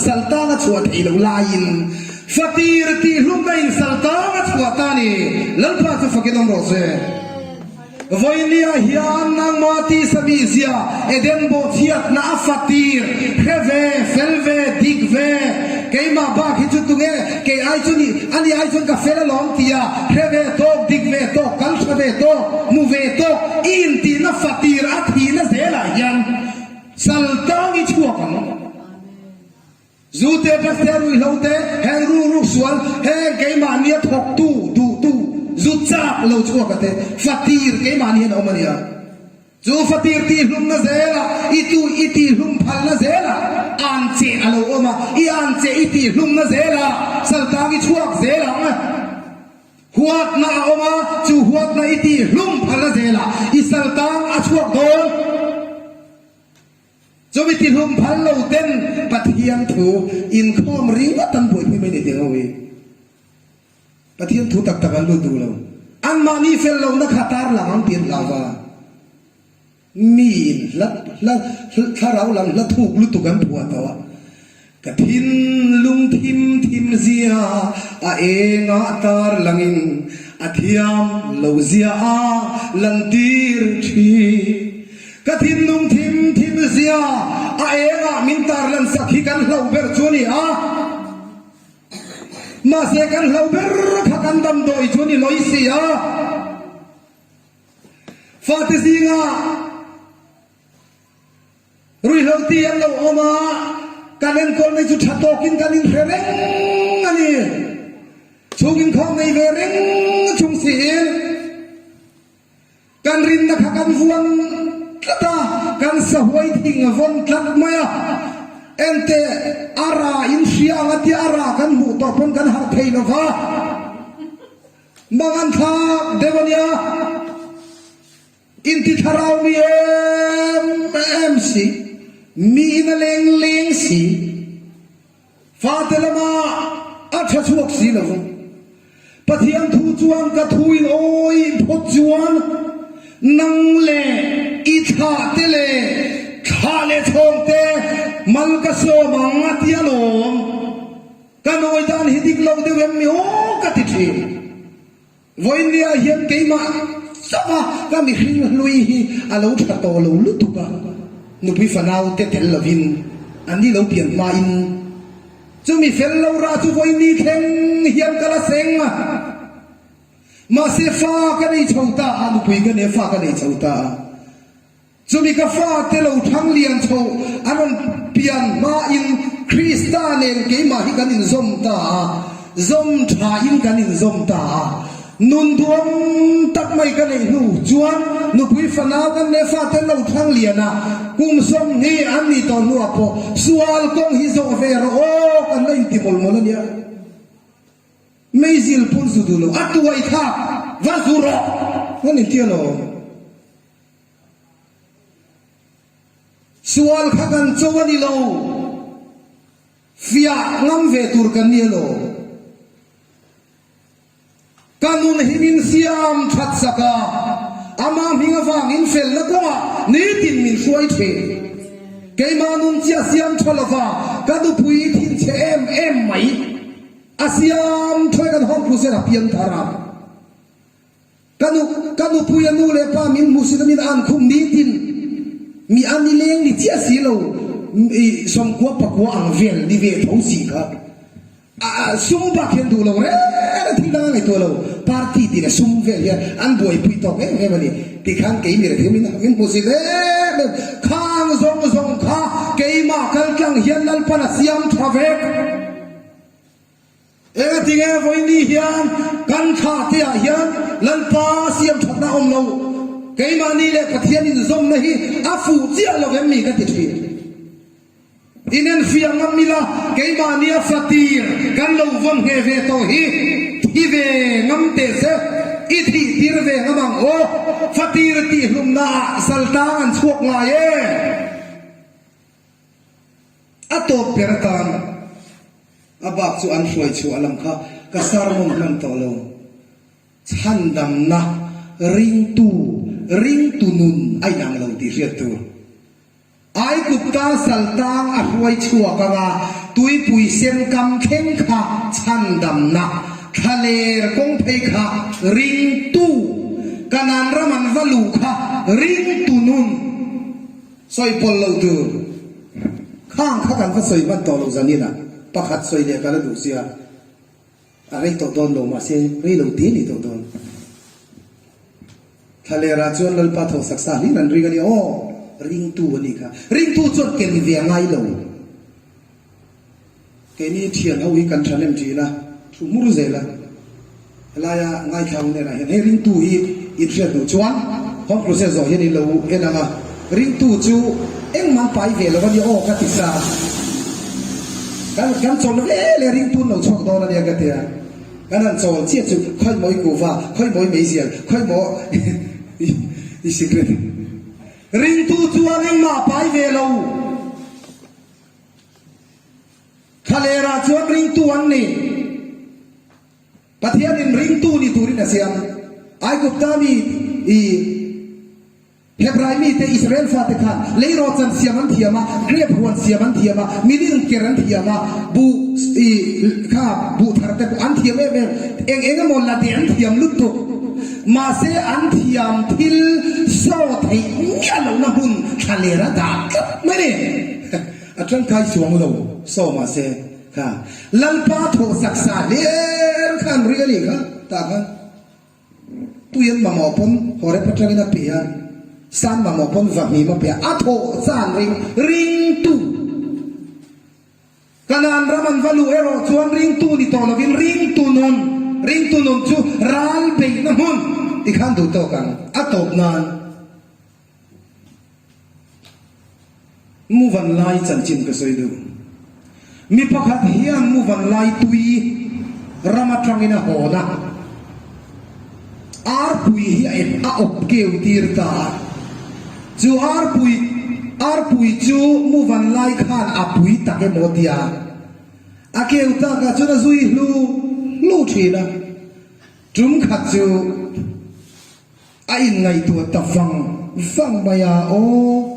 S1: saltang a chhuah theih loh laiin fatir tihhlumna in saltang a chhuah ta a ni. Lalpa chu fakin awm rawh se. Vawinia hian nangmah tisa mizia Eden bawhchhiatna a fatir, hre ve, fel ve, dik ve, keimah bak hi chu tunge, kei ai chu ni, ani ai chuan ka fel alawm tia hre ve tawk, dik ve tawk, kal tha ve tawk, hmu ve tawk, i intihna fatir a thihna zelah hian saltang i chhuak ang. Zu te, drugs te, ruihhlo te, heng ruruk sual, heng keimahnia thawktu, duhtu, zu chak lo chhuak a te, fatir keimahni hian a awm a nia. Chu fatir tihhlumna zelah, i tu i tihhlum phalna zelah an che a lo awm a, i an che i tihhlumna zelah saltang i chhuak zel ang. Huatna a awm a, chu huatna i tihhlum phalna zelah i saltang a chhuak dawn. Chumi tihlum phal lo ten Pathian thu inkhawm ringawt an buaipui mai ni tih ho hi Pathian thu tak tak an lut duh lo. Anmahni fel lohna kha tar lang ang tih an hlau va. Miin hla hla thlarau lam hla thuk lutuk an phuah tawh a. Ka thinlung thim thim zia a engah tar langin a thiam lo zia a lantir thin. Ka thinlung thim thim zia a engah min tar lan sak hi kan hlo ber chu a ni a. Mahse kan hlo ber kha kan damdawi chu a ni lawi si a. Fate zingah. Ruihhlo ti an lo awm a, kan enkawl mai chu tha tawkin kan inhre reng a ni. Chhung inkhawm nei ve reng chung siin kan rinna kha kan vuan tlat a, kan sahuai thing a vawn tlat mai a. Enteh, a ra in hria ang a tia a ra kan hmuh tawh pawn kan harh thei lo va. Mang an thlak deuh a nia. Inti thlarau mi em em si, mi in a leng leng si, fate lama a tha chhuak si lo. Pathian thu chuan ka thu in awi phawt chuan nang leh i thlah te leh thlah leh chhawng te mal ka sawm ang a ti alawm. Ka nawi dan hi dik lo deuh em mi aw ka ti thin. Vawiinnia hian keimah chauh a ka mihring hlui hi a lo tha tawh lo lutuk a, nupui fanau te tel lovin an ni lo pian hmain chumi fel lo rah chu vawiinni thleng hian ka la seng a, mahse fa ka nei chho ta a, nupui ka nei a, fa ka nei chho ta a. Chumi ka fate lo thang lian chho an rawn pian hmain Krista nen keimah hi kan inzawm ta a, zawm thain kan inzawm ta a. Nun duam tak mai ka neih hnu chuan nupui fanau kan leh fate an lo thang lian a, kum 20 an nih tawh hnuah pawh sual kawng hi zawh ve rawh aw kan la inti mawlh mawlh a nia. Meizil pawn zu duh lo, a tuai thlak va zu rawh kan inti alawm. Sual kha kan cho a ni lo, fiah ngam ve tur kan ni alawm. Ka nun hi min siam that sak a, ama hming avangin felna kawngah nitin min hruai thin. Keimah nun chiah siam tha lova ka nupui thinchhe em em mai a siam thawi kan hawng phu zel a piang thar a. Ka nu, ka nupui a nu leh pa min hmu sin a min an khum nitin mi a ni leng ni chiah si lo i sawmkua pakua ang vel ni ve tho si kha a sum bak hian duh lo reng a thil dang a ngaihtuah lo party tih leh sum vel hian an buaipui tawk em em a ni tikhan kei mi rethei min min hmu si em em khang zawng zawng kha keimah kaltlang hian Lalpan a siam tha vek. Engatinge vawiini hian kan thlah te ah hian Lalpa siam thatna awm lo, keimahni leh Pathian inzawmna hi a fuh chiah lo em mi ka ti thin. Inenfiah ngam ila keimahni a fatir kan lo vawn ngheh ve tawh hi thi ve ngam teh se, i thih tir ve ngam ang aw, fatir tih hlumna ah saltang an chhuak ngai e. A tawp ber atan a bak chu an hruai chhuah lam kha ka sermon hman tawh lo. Chhandamna ringtu, ringtu nun a inang lo tih hriat tur. Aigupta saltang a hruai chhuak anga tuipui sen kam thleng kha chhandamna, thlaler kawng phei kha ringtu, Kanan ram an va luh kha ringtu nun. Sawi pawlh lo tur. Khang kha kan va sawi hman tawh lo zanin ah pakhat sawi leh ka la duh sia. A rei tawh dawn lo mahse rei lo te ni tawh dawn. Thlaler ah chuan Lalpa thaw sak sa hlir an ring a nia aw ringtu a nih kha. Ringtu chuan ken ve a ngai lo. Keini thian ho hi kan thanem thin a, thu hmur zel a, helaia ngaithla hun enah hian hei ringtu hi in hriat duh chuan Home Crusade zawh hian in lo en ang a, ringtu chu engmah pai ve lo a nia aw ka ti sa, kan kan chawl ve leh ringtu an lo chhuak dawn a nia ka ti a, kan han chawl chiah chu khawi maw i kuhva, khawi maw i meizial, khawi maw i sikret. Ringtu chuan engmah pai ve lo. Thlalerah chuan ringtu an ni. Pathianin ringtu ni turin a siam. Aigupta mi i. Hebrai mite, Israel fate khan leirawhchan siam an thiam a, grep huan siam an thiam a, miling ker an thiam a, buh i kha buh thar te pawh an thiam em em. Eng eng emaw la deh an thiam lutuk. Mahse an thiam thil saw theih miah lohna hmun thla ler a dah tlat mai ni. A tangkai chuang lo saw mahse kha Lalpa thawhsak sa hler khan ri a nih kha tah khan. Tui an mamawh pawn Horeb atangin a pe a, San mamawh pawn Vahmim a pe a, a thawh chan ring ringtu. Kanaan ram an va luh erawh chuan ringtu ni tawh lovin ringtu nun, ringtu nun chu ral beihna hmun tikhan duh tawk ang a tawp nan. Muvan lai chanchin ka sawi duh. Mi pakhat hian muvan lai tui ram atangin a hawn a, arpui hi a ep a awp keu tir ta a. Chu arpui arpui chu muvan lai khan a pui tak emaw tia a keu takah chuan a zui hlu hlu thin a. Tum khat chu. A inngaihtuah ta vang vang mai a, Aw,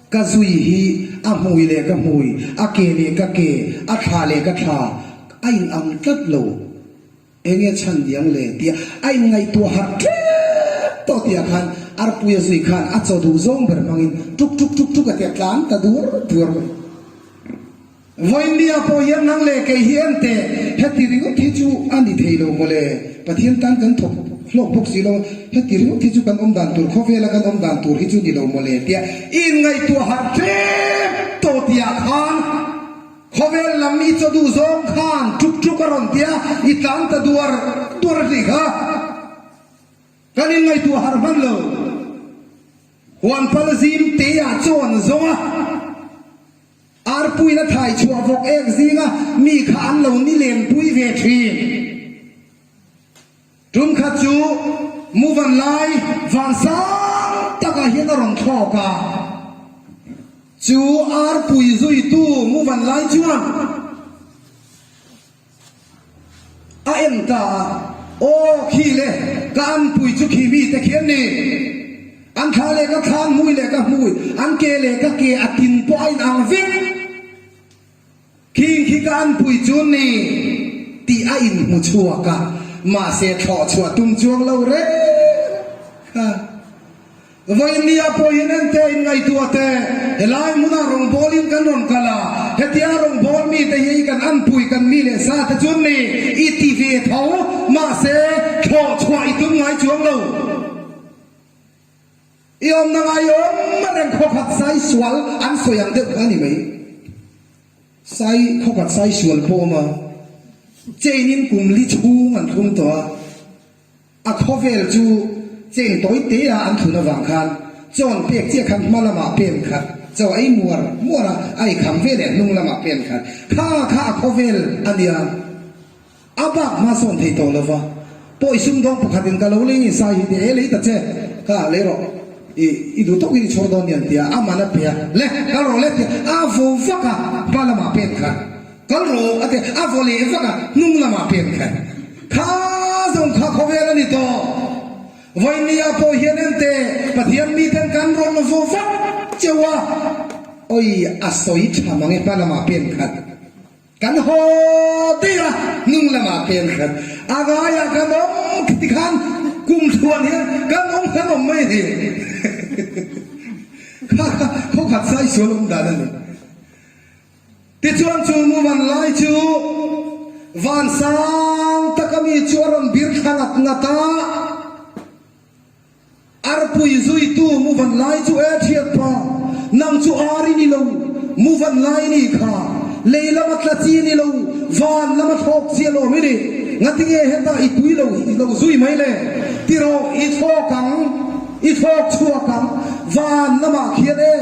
S1: ka zui hi a hmui leh ka hmui, a ke leh ka ke, a thla leh ka thla a inang tlat lo. Enge chhan diang le? tia a inngaihtuah harh tlep tawh tihah khan arpuia zui khan a chaw duh zawng ber hmangin tuk tuk tuk tuk a tia tlan ta duar duar mai. Vawiinnia pawh hian nang leh kei hi en teh, heti ringawt hi chu a ni thei lo mawle. Pathian tan kan thawk hlawk bawk si lo, heti ringawt hi chu kan awm dan tur, khawvela kan awm dan tur hi chu ni lo mawle tia i inngaihtuah harh tlem tawh tihah khan khawvel lam i chaw duh zawng khan tuk tuk a rawn tia i tlan ta duar duar a nih kha. Kan inngaihtuah harh hman lo. Huan pal zim teah chaw an zawng a. Arpuina thai chhuah vawk ek zinga mi kha an lo ni lenpui ve thin. Tum khat chu Muvan lai van sang takah hian a rawn thlawk a, chu arpui zuitu Muvan lai chuan, A en ta a, Aw khi le, ka anpui chu khi mite khi an ni. An thla leh ka thla, an hmui leh ka hmui, an ke leh ka ke a tin pawh a inang vek. Khing khi ka anpui chu ni tih a inhmu chhuak a, mahse thlawh chhuah tum chuang lo reng kha. Vawinia pawhin ente in ngaihtuah teh, helai hmunah rawngbawlin kan rawn kal a, hetia rawngbâwl mite hi kan anpui kan mi leh sa te chuan ni i ti ve tho, mahse thlawh chhuah i tum ngai chuang lo. I awmna ngai awm reng khawkhat sai sual an sawi ang deuh kha a ni mai. Sai khawkhat sai sual pawh awm a, chain in kum li chhung an thlum tawh a. A khawvel chu cheng tawi te a an thlun avang khan chawn pek chiah khan hma lamah pen khat chaw a ei muar muar a, a ei kham ve leh hnung lamah pen khat kha kha a khawvel a nia. A bak hma sawn thei tawh lova pawi sumdawng pakhatin ka lo lei nge sai hi tih e lei ta che kha lei rawh i i duh tawkin i chhawr dawn nia an ti a, a man a pe a le kal rawh le ti a vo vak a hma lamah pen khat. Kal rawh a ti a, vaw leh vak a, hnung lamah pen khat. Kha zawng kha khawvel a ni tawh. Vawinia pawh hian ente Pathian miten kan rawn vaw vak cheu a, oi a sawi tha mang e hma lamah pen khat. Kan haw daih a, hnung lamah pen khat. A ngaiah kan awm khiti khan kum thluan hian kan awm kan awm mai a ni. Kha kha khawkhat sai sual awm dan a ni. Tichuan chu muvan lai chu van sang taka mi chu a rawn bir thla ngat ngat a, Arpui zuitu muvan lai chu e thianpa, nang chu ar i ni lo, muvan lai ni kha, lei lama tla chi ni lo, van lama thlawk chi alawm i ni, ngatinge hetah i pui lo i lo zui mai le, tirawh i thlawk ang. I thlawk chhuak ang, van lamah khian e,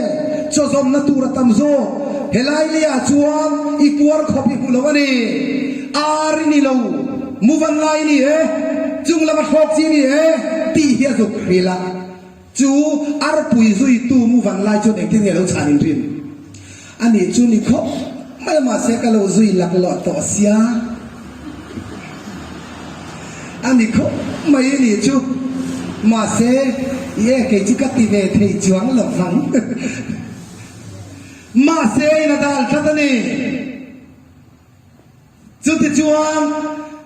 S1: chaw zawmna tur a tam zawk. Helai leiah chuan i puar khawp i hmu lo a ni. Ar i ni lo, muvan lai i ni e, chung lama thlawk chi i ni e, tih hi a zuk hrilh a. Chu arpui zuitu muvan lai chuan engtin nge lo chhan inrin? A nih chu ni khawp mai a, mahse ka lo zui laklawh tawh sia. A ni khawp mai a nih chu, mahse I e, kei chu ka ti ve thei chuang lo vang. Mahse in a dal tlat a ni. Chutichuan,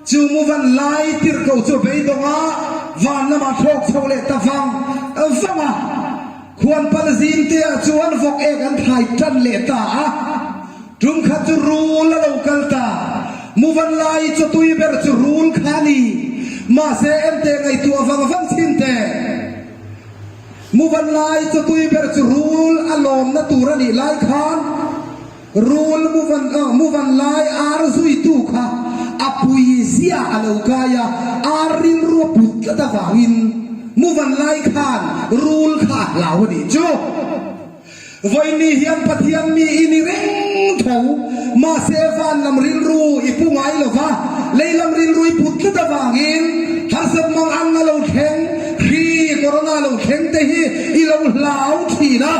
S1: chu muvan lai tirhkoh chu a beidawng a, van lamah thlawk chho leh ta vang vang a. Khuan pal zimteah chuan vawk ek an thlai tan leh ta a. Tum khat chu rul a lo kal ta. Muvan lai chaw tui ber chu rul kha a ni. Mahse, ente ngaihtuah vang vang thin teh. Muvan lai chaw tui ber chu rul a lawmna tur a nih lai khan, Rul muvan muvan lai ar zuitu kha a pui zia a lo kai a, ar rilru a put tlat avangin muvan lai khan rul kha a hlau a nih chu. Vawiinni hian Pathian mi i ni reng tho, mahse van lam rilru i pu ngai lo va, lei lam rilru i put tlat avangin harsat mang ang a lo thleng, hri, corona lo thleng te hi i lo hlau thin a.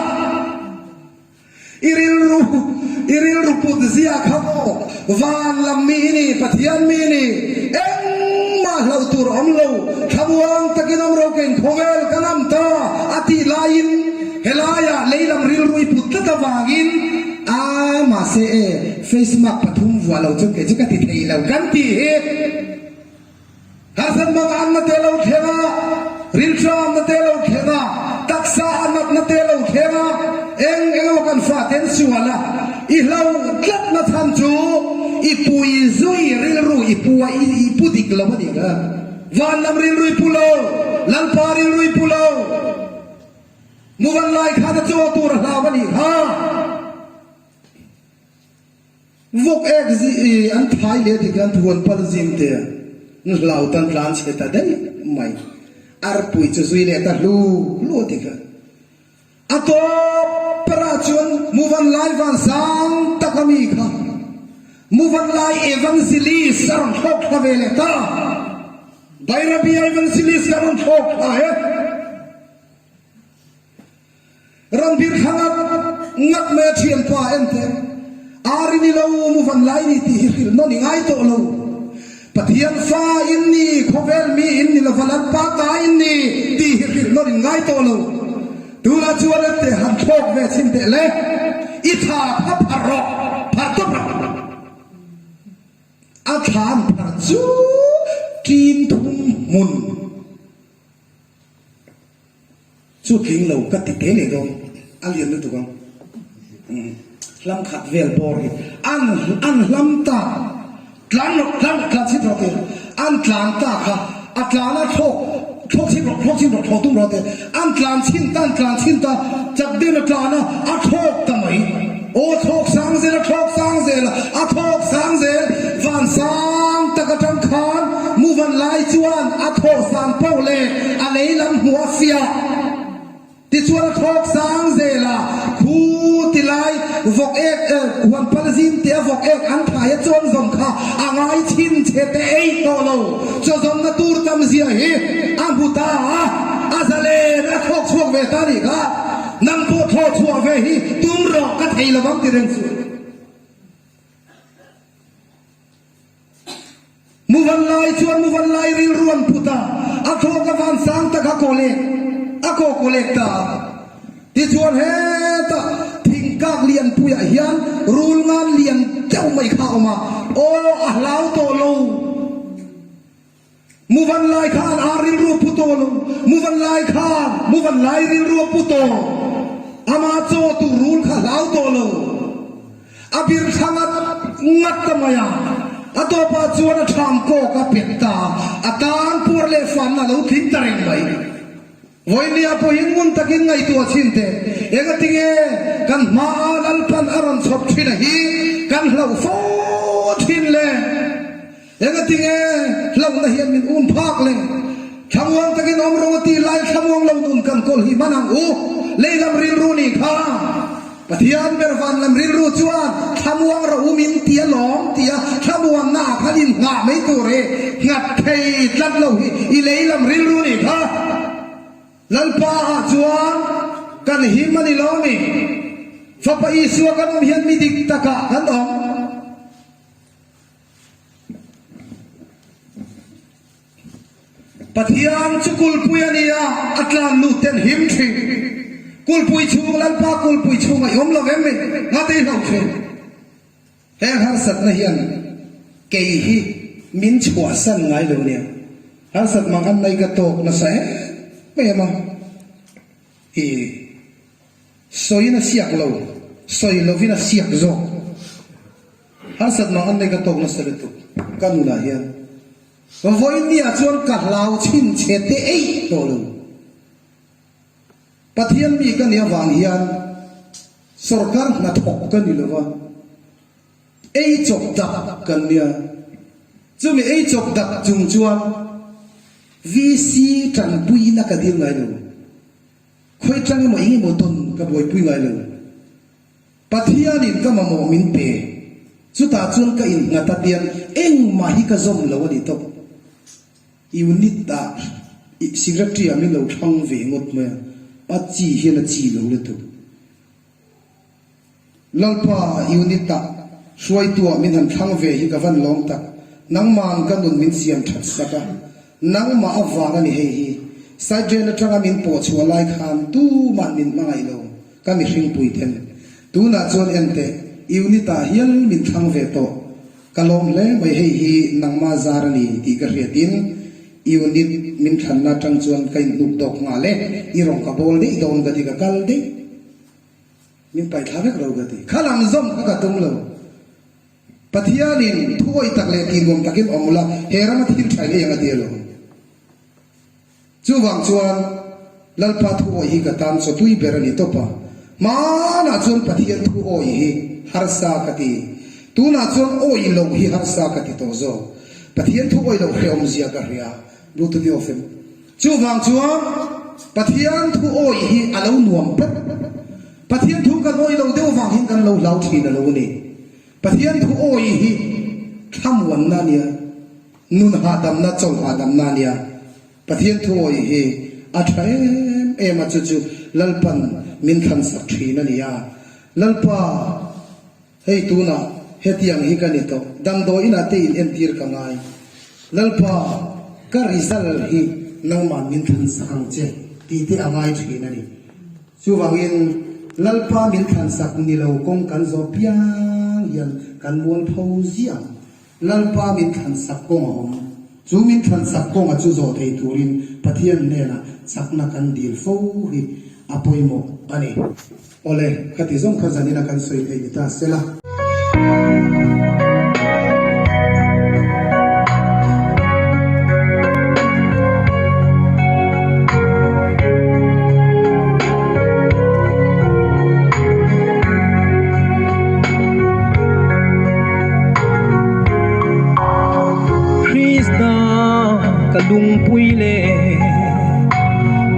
S1: I rilru, i rilru put zia kha maw? Van lam mi i ni, Pathian mi i ni, engmah hlauh tur a awm lo, thlamuang takin awm ro kein khawvel ka ngam ta a tih laiin helaiah lei lam rilru i put tlat avangin a mahse e face mask pathum vuah lo chuan kei chu ka ti thei lo kan tih hi. Harsat mang anna te lo thleng a, rilṭamna te lo thleng a, taksa a natna te lo thleng a, eng eng emaw kan fate an sual a, i hlo tlatna chhan chu i pui zui rilru i pu a, i pu dik lo a nih kha. Van lam rilru i pu lo, Lalpa rilru i pu lo. Muvan lai khan a chaw tur a hlau a nih kha. Vawk ek zi i an thai leh dik an thuan pal zim te an hlau tan tlan chhe ta daih mai. Arpui chu zui leh ta hlu hlu a dik a. A tawp perah chuan Muvan lai van sang tak a mi kha Muvan lai Evangelist a rawn thlawk thla ve leh ta. Bairabi Evangelist kha a rawn thlawk thla e. Ranbir thla ngat ngat mai a thianpa en teh. Ar i ni lo, mu van lai ni tih hi hrilh nawn i ngai tawh lo. Pathian fa in ni, khawvel mi in ni lova Lalpa ta in ni tih hi hrilh nawn in ngai tawh lo. Tunah chuan en teh han thlawk ve chhin teh le. I tha kha pharh rawh, pharh tawp rawh. A thla an pharh chu ṭin thum hmun. Chu tling lo ka ti te leh dawn a lian lutuk ang. Hlam khat vel bawr hi an an hlam ta tlan rawh tlan rawh tlan chhit rawh ti an tlan ta kha a tlan a thlawk thlawk chhit rawh thlawk chhit rawh thlawh tum rawh ti an tlan chhin ta an tlan chhin ta chak deuhin a tlan a a thlawk ta mai. Aw thlawk sang zel a thlawk sang zel a, a thlawk sang zel van sang tak atang khan muvan lai chuan a thlawh sang poh leh a lei lam hmuh a fiah. Tichuan a thlawk sang zel a, khu ti lai vawk ek eh huan pal zim te a vawk ek an thai a chuan zawm kha a ngai chhin chhe te ei tawh lo. Chaw zawmna tur tam zia hi a hmu ta a, a zalen a thlawk chhuak ve ta nih kha. Nang pawh thlawh chhuah ve hi tum rawh ka thei lo ang ti reng chu. Muvan lai chuan muvan lai rilru an put a, a thlawk a van sang tak a kaw lek a kaw kaw lek ta a. Tichuan hetah thingkak lianpuiah hian rul ngan lian deuh mai kha a awm a, aw a hlau tawh lo. Muvan lai khan aa rilru a pu tawh lo. Muvan lai khan muvan lai rilru a pu tawh. Ama chaw tur rul kha hlau tawh lo. A bir thla ngat ngat ta mai a. A tawpah chuan a ṭham kawk a pet ta. A tan puar leh fanna a lo tling ta reng mai. Vawinia pawhin ngun takin ngaihtuah chhin teh. Engatinge kan hmaa Lalpan a rawn chhawp thin a hi kan hlauh fo thin le? Engatinge hlauhna hian min um phak le? Thlamuang takin awm rawh a tih lai thlamuang lo nun kan kawl hi hman ang u. Lei lam rilru nih kha Pathian ber van lam rilru chuan thlamuang rawh u min ti a lawm tia thlamuanna ah khan inngah mai tur hi nghat thei tlat lo hi i lei lam rilru nih kha Lalpa ah chuan kan him a ni lo mi Fapa Isua kan awm hian mi dik takah kan awm. Pathian chu kulhpui a ni a, a tlan lut ten him thin. Kulhpui chhung, Lalpa kulhpui chhungah i awm lo em ni? Ngate i hlauh thin. Heng harsatna hian kei hi min chhuahsan ngai lo nia. Harsat mang an nei ka tawk nasa em em a. I sawiin a siak lo, sawi lovin a siak zawk. Harsat mang an nei ka tawk nasa lutuk ka nunah hian. Vawinia chuan ka hlau chhinchhe te eih tawh lo. Pathian mi ka nih avang hian sorkar hnathawk ka ni lo va, ei chawp dak kan nia. Chumi ei chawp dak chung chuan VC tanpuina ka dil ngai lo. Khawi tang emaw eng emaw tawn ka buaipui ngai lo. Pathianin ka mamawh min pe, chutah chuan ka innghat a tiang engmah hi ka zawm lo a ni tawp. Unit ah secretary ah min lo thlang ve ngawt mai a, a chi hian a chi lo lutuk. Lalpa unit ah hruaitu ah min han thlang ve hi ka van lawm tak, nangman ka nun min siam that sak a, nangmah avang a ni hei hi. Side drain atanga min pawh chhuah lai khan tuman min hmangaih lo, ka mihring pui then. Tunah chuan enteh, unit ah hial min thlang ve tawh. Ka lawm hle mai hei hi nangma zar a ni tih ka hriatin unit min thlanna atang chuan ka inhnuk tawk nghal e, i rawn ka bawl daih dawn ka ti ka kal daih min paih thla vek lo ka ti kha lam zawm kha ka tum lo Pathianin thuawih tak leh tihnuam takin awm ula he rama thil tha in ei ang a ti alawm. Chuvang chuan Lalpa thu awih hi ka tan chaw tui ber a ni tawp a. Hmanah chuan Pathian thu awih hi harsa ka ti. Tunah chuan awih loh hi harsa ka ti tawh zawk. Pathian thu awih loh hrehawmzia ka hria. Bluetooth i off em? Chuvang chuan Pathian thu awih hi a lo nuam pawp. Pathian thu kan awih lo deuh vang hian kan lo hlau thin a lo ni. Pathian thu awih hi thlamuanna a nia. Nun hahdamna, chawlh hahdamna a nia. Pathian thuawih hi a tha em em a, chu chu Lalpan min thlansak thin a ni a. Lalpa, hei tunah hetiang hi ka ni tawh, damdawi inah te in entir ka ngai. Lalpa, ka result hi nangman min thlansak ang che tih te a ngai thin a ni. Chuvangin, Lalpa min thlansak ni lo kawng kan zawh piang hian kan mualpho ziah ang. Lalpa min thlansak kawng a awm. Chu min thlansak kawnga chu zawh thei turin Pathian hnenah chakna kan dil fo hi a pawimawh a ni. Awle, khati zawng kha zanina kan sawi theih ni ta se la.
S2: Krista ka lungpui leh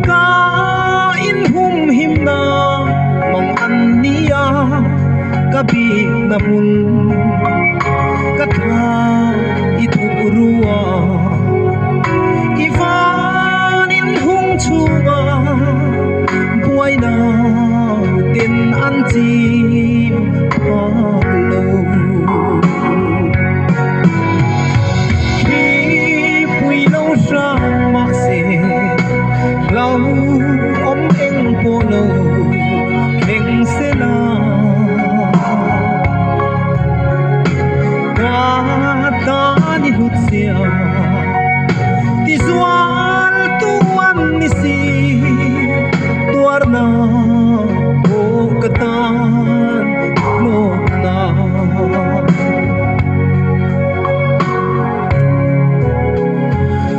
S2: ka inhumhimna mang an nia ka bikna hmun ka thla i thup rua i van inhung chhunga buaina ten an chim phak lo. Thlipui lo hrang mahse hlo awm eng pawh lo thleng se la. Ka tan i hlut zia tizual tu an ni si tuarna pawh ka tan hlawkna.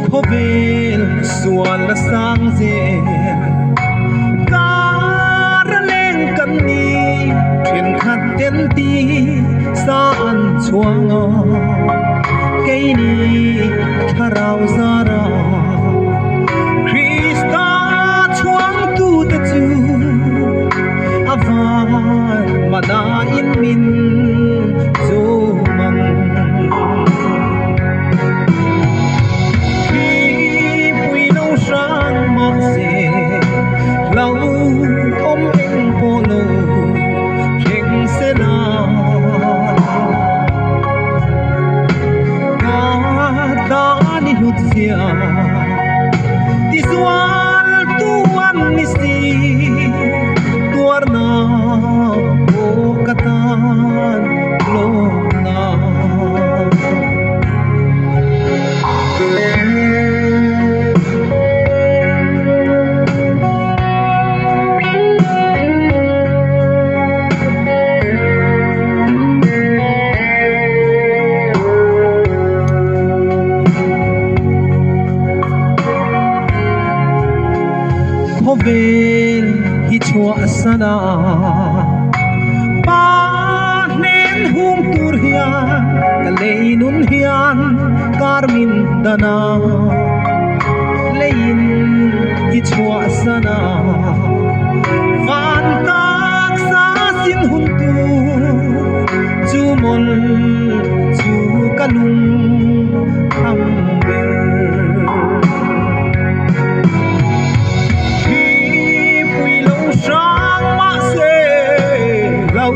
S2: Khawvel sual a sang zel kar a leng kan ni thenkhat ten ti sa an chhuang a keini thlarau zara Krista chhuangtute chu a van manain min zawm ang. Thlipui lo hrang mahse hlo awm eng pawh lo thleng se la. Ka tan i hlut zia. san a, Pa hnen hung tur hian ka lei nun hian kar min dan a, Leiin i chhuah san a, Van taksa sin hun tur chu mawl chu ka lung tham ber. Thipui lo hrang mahse lo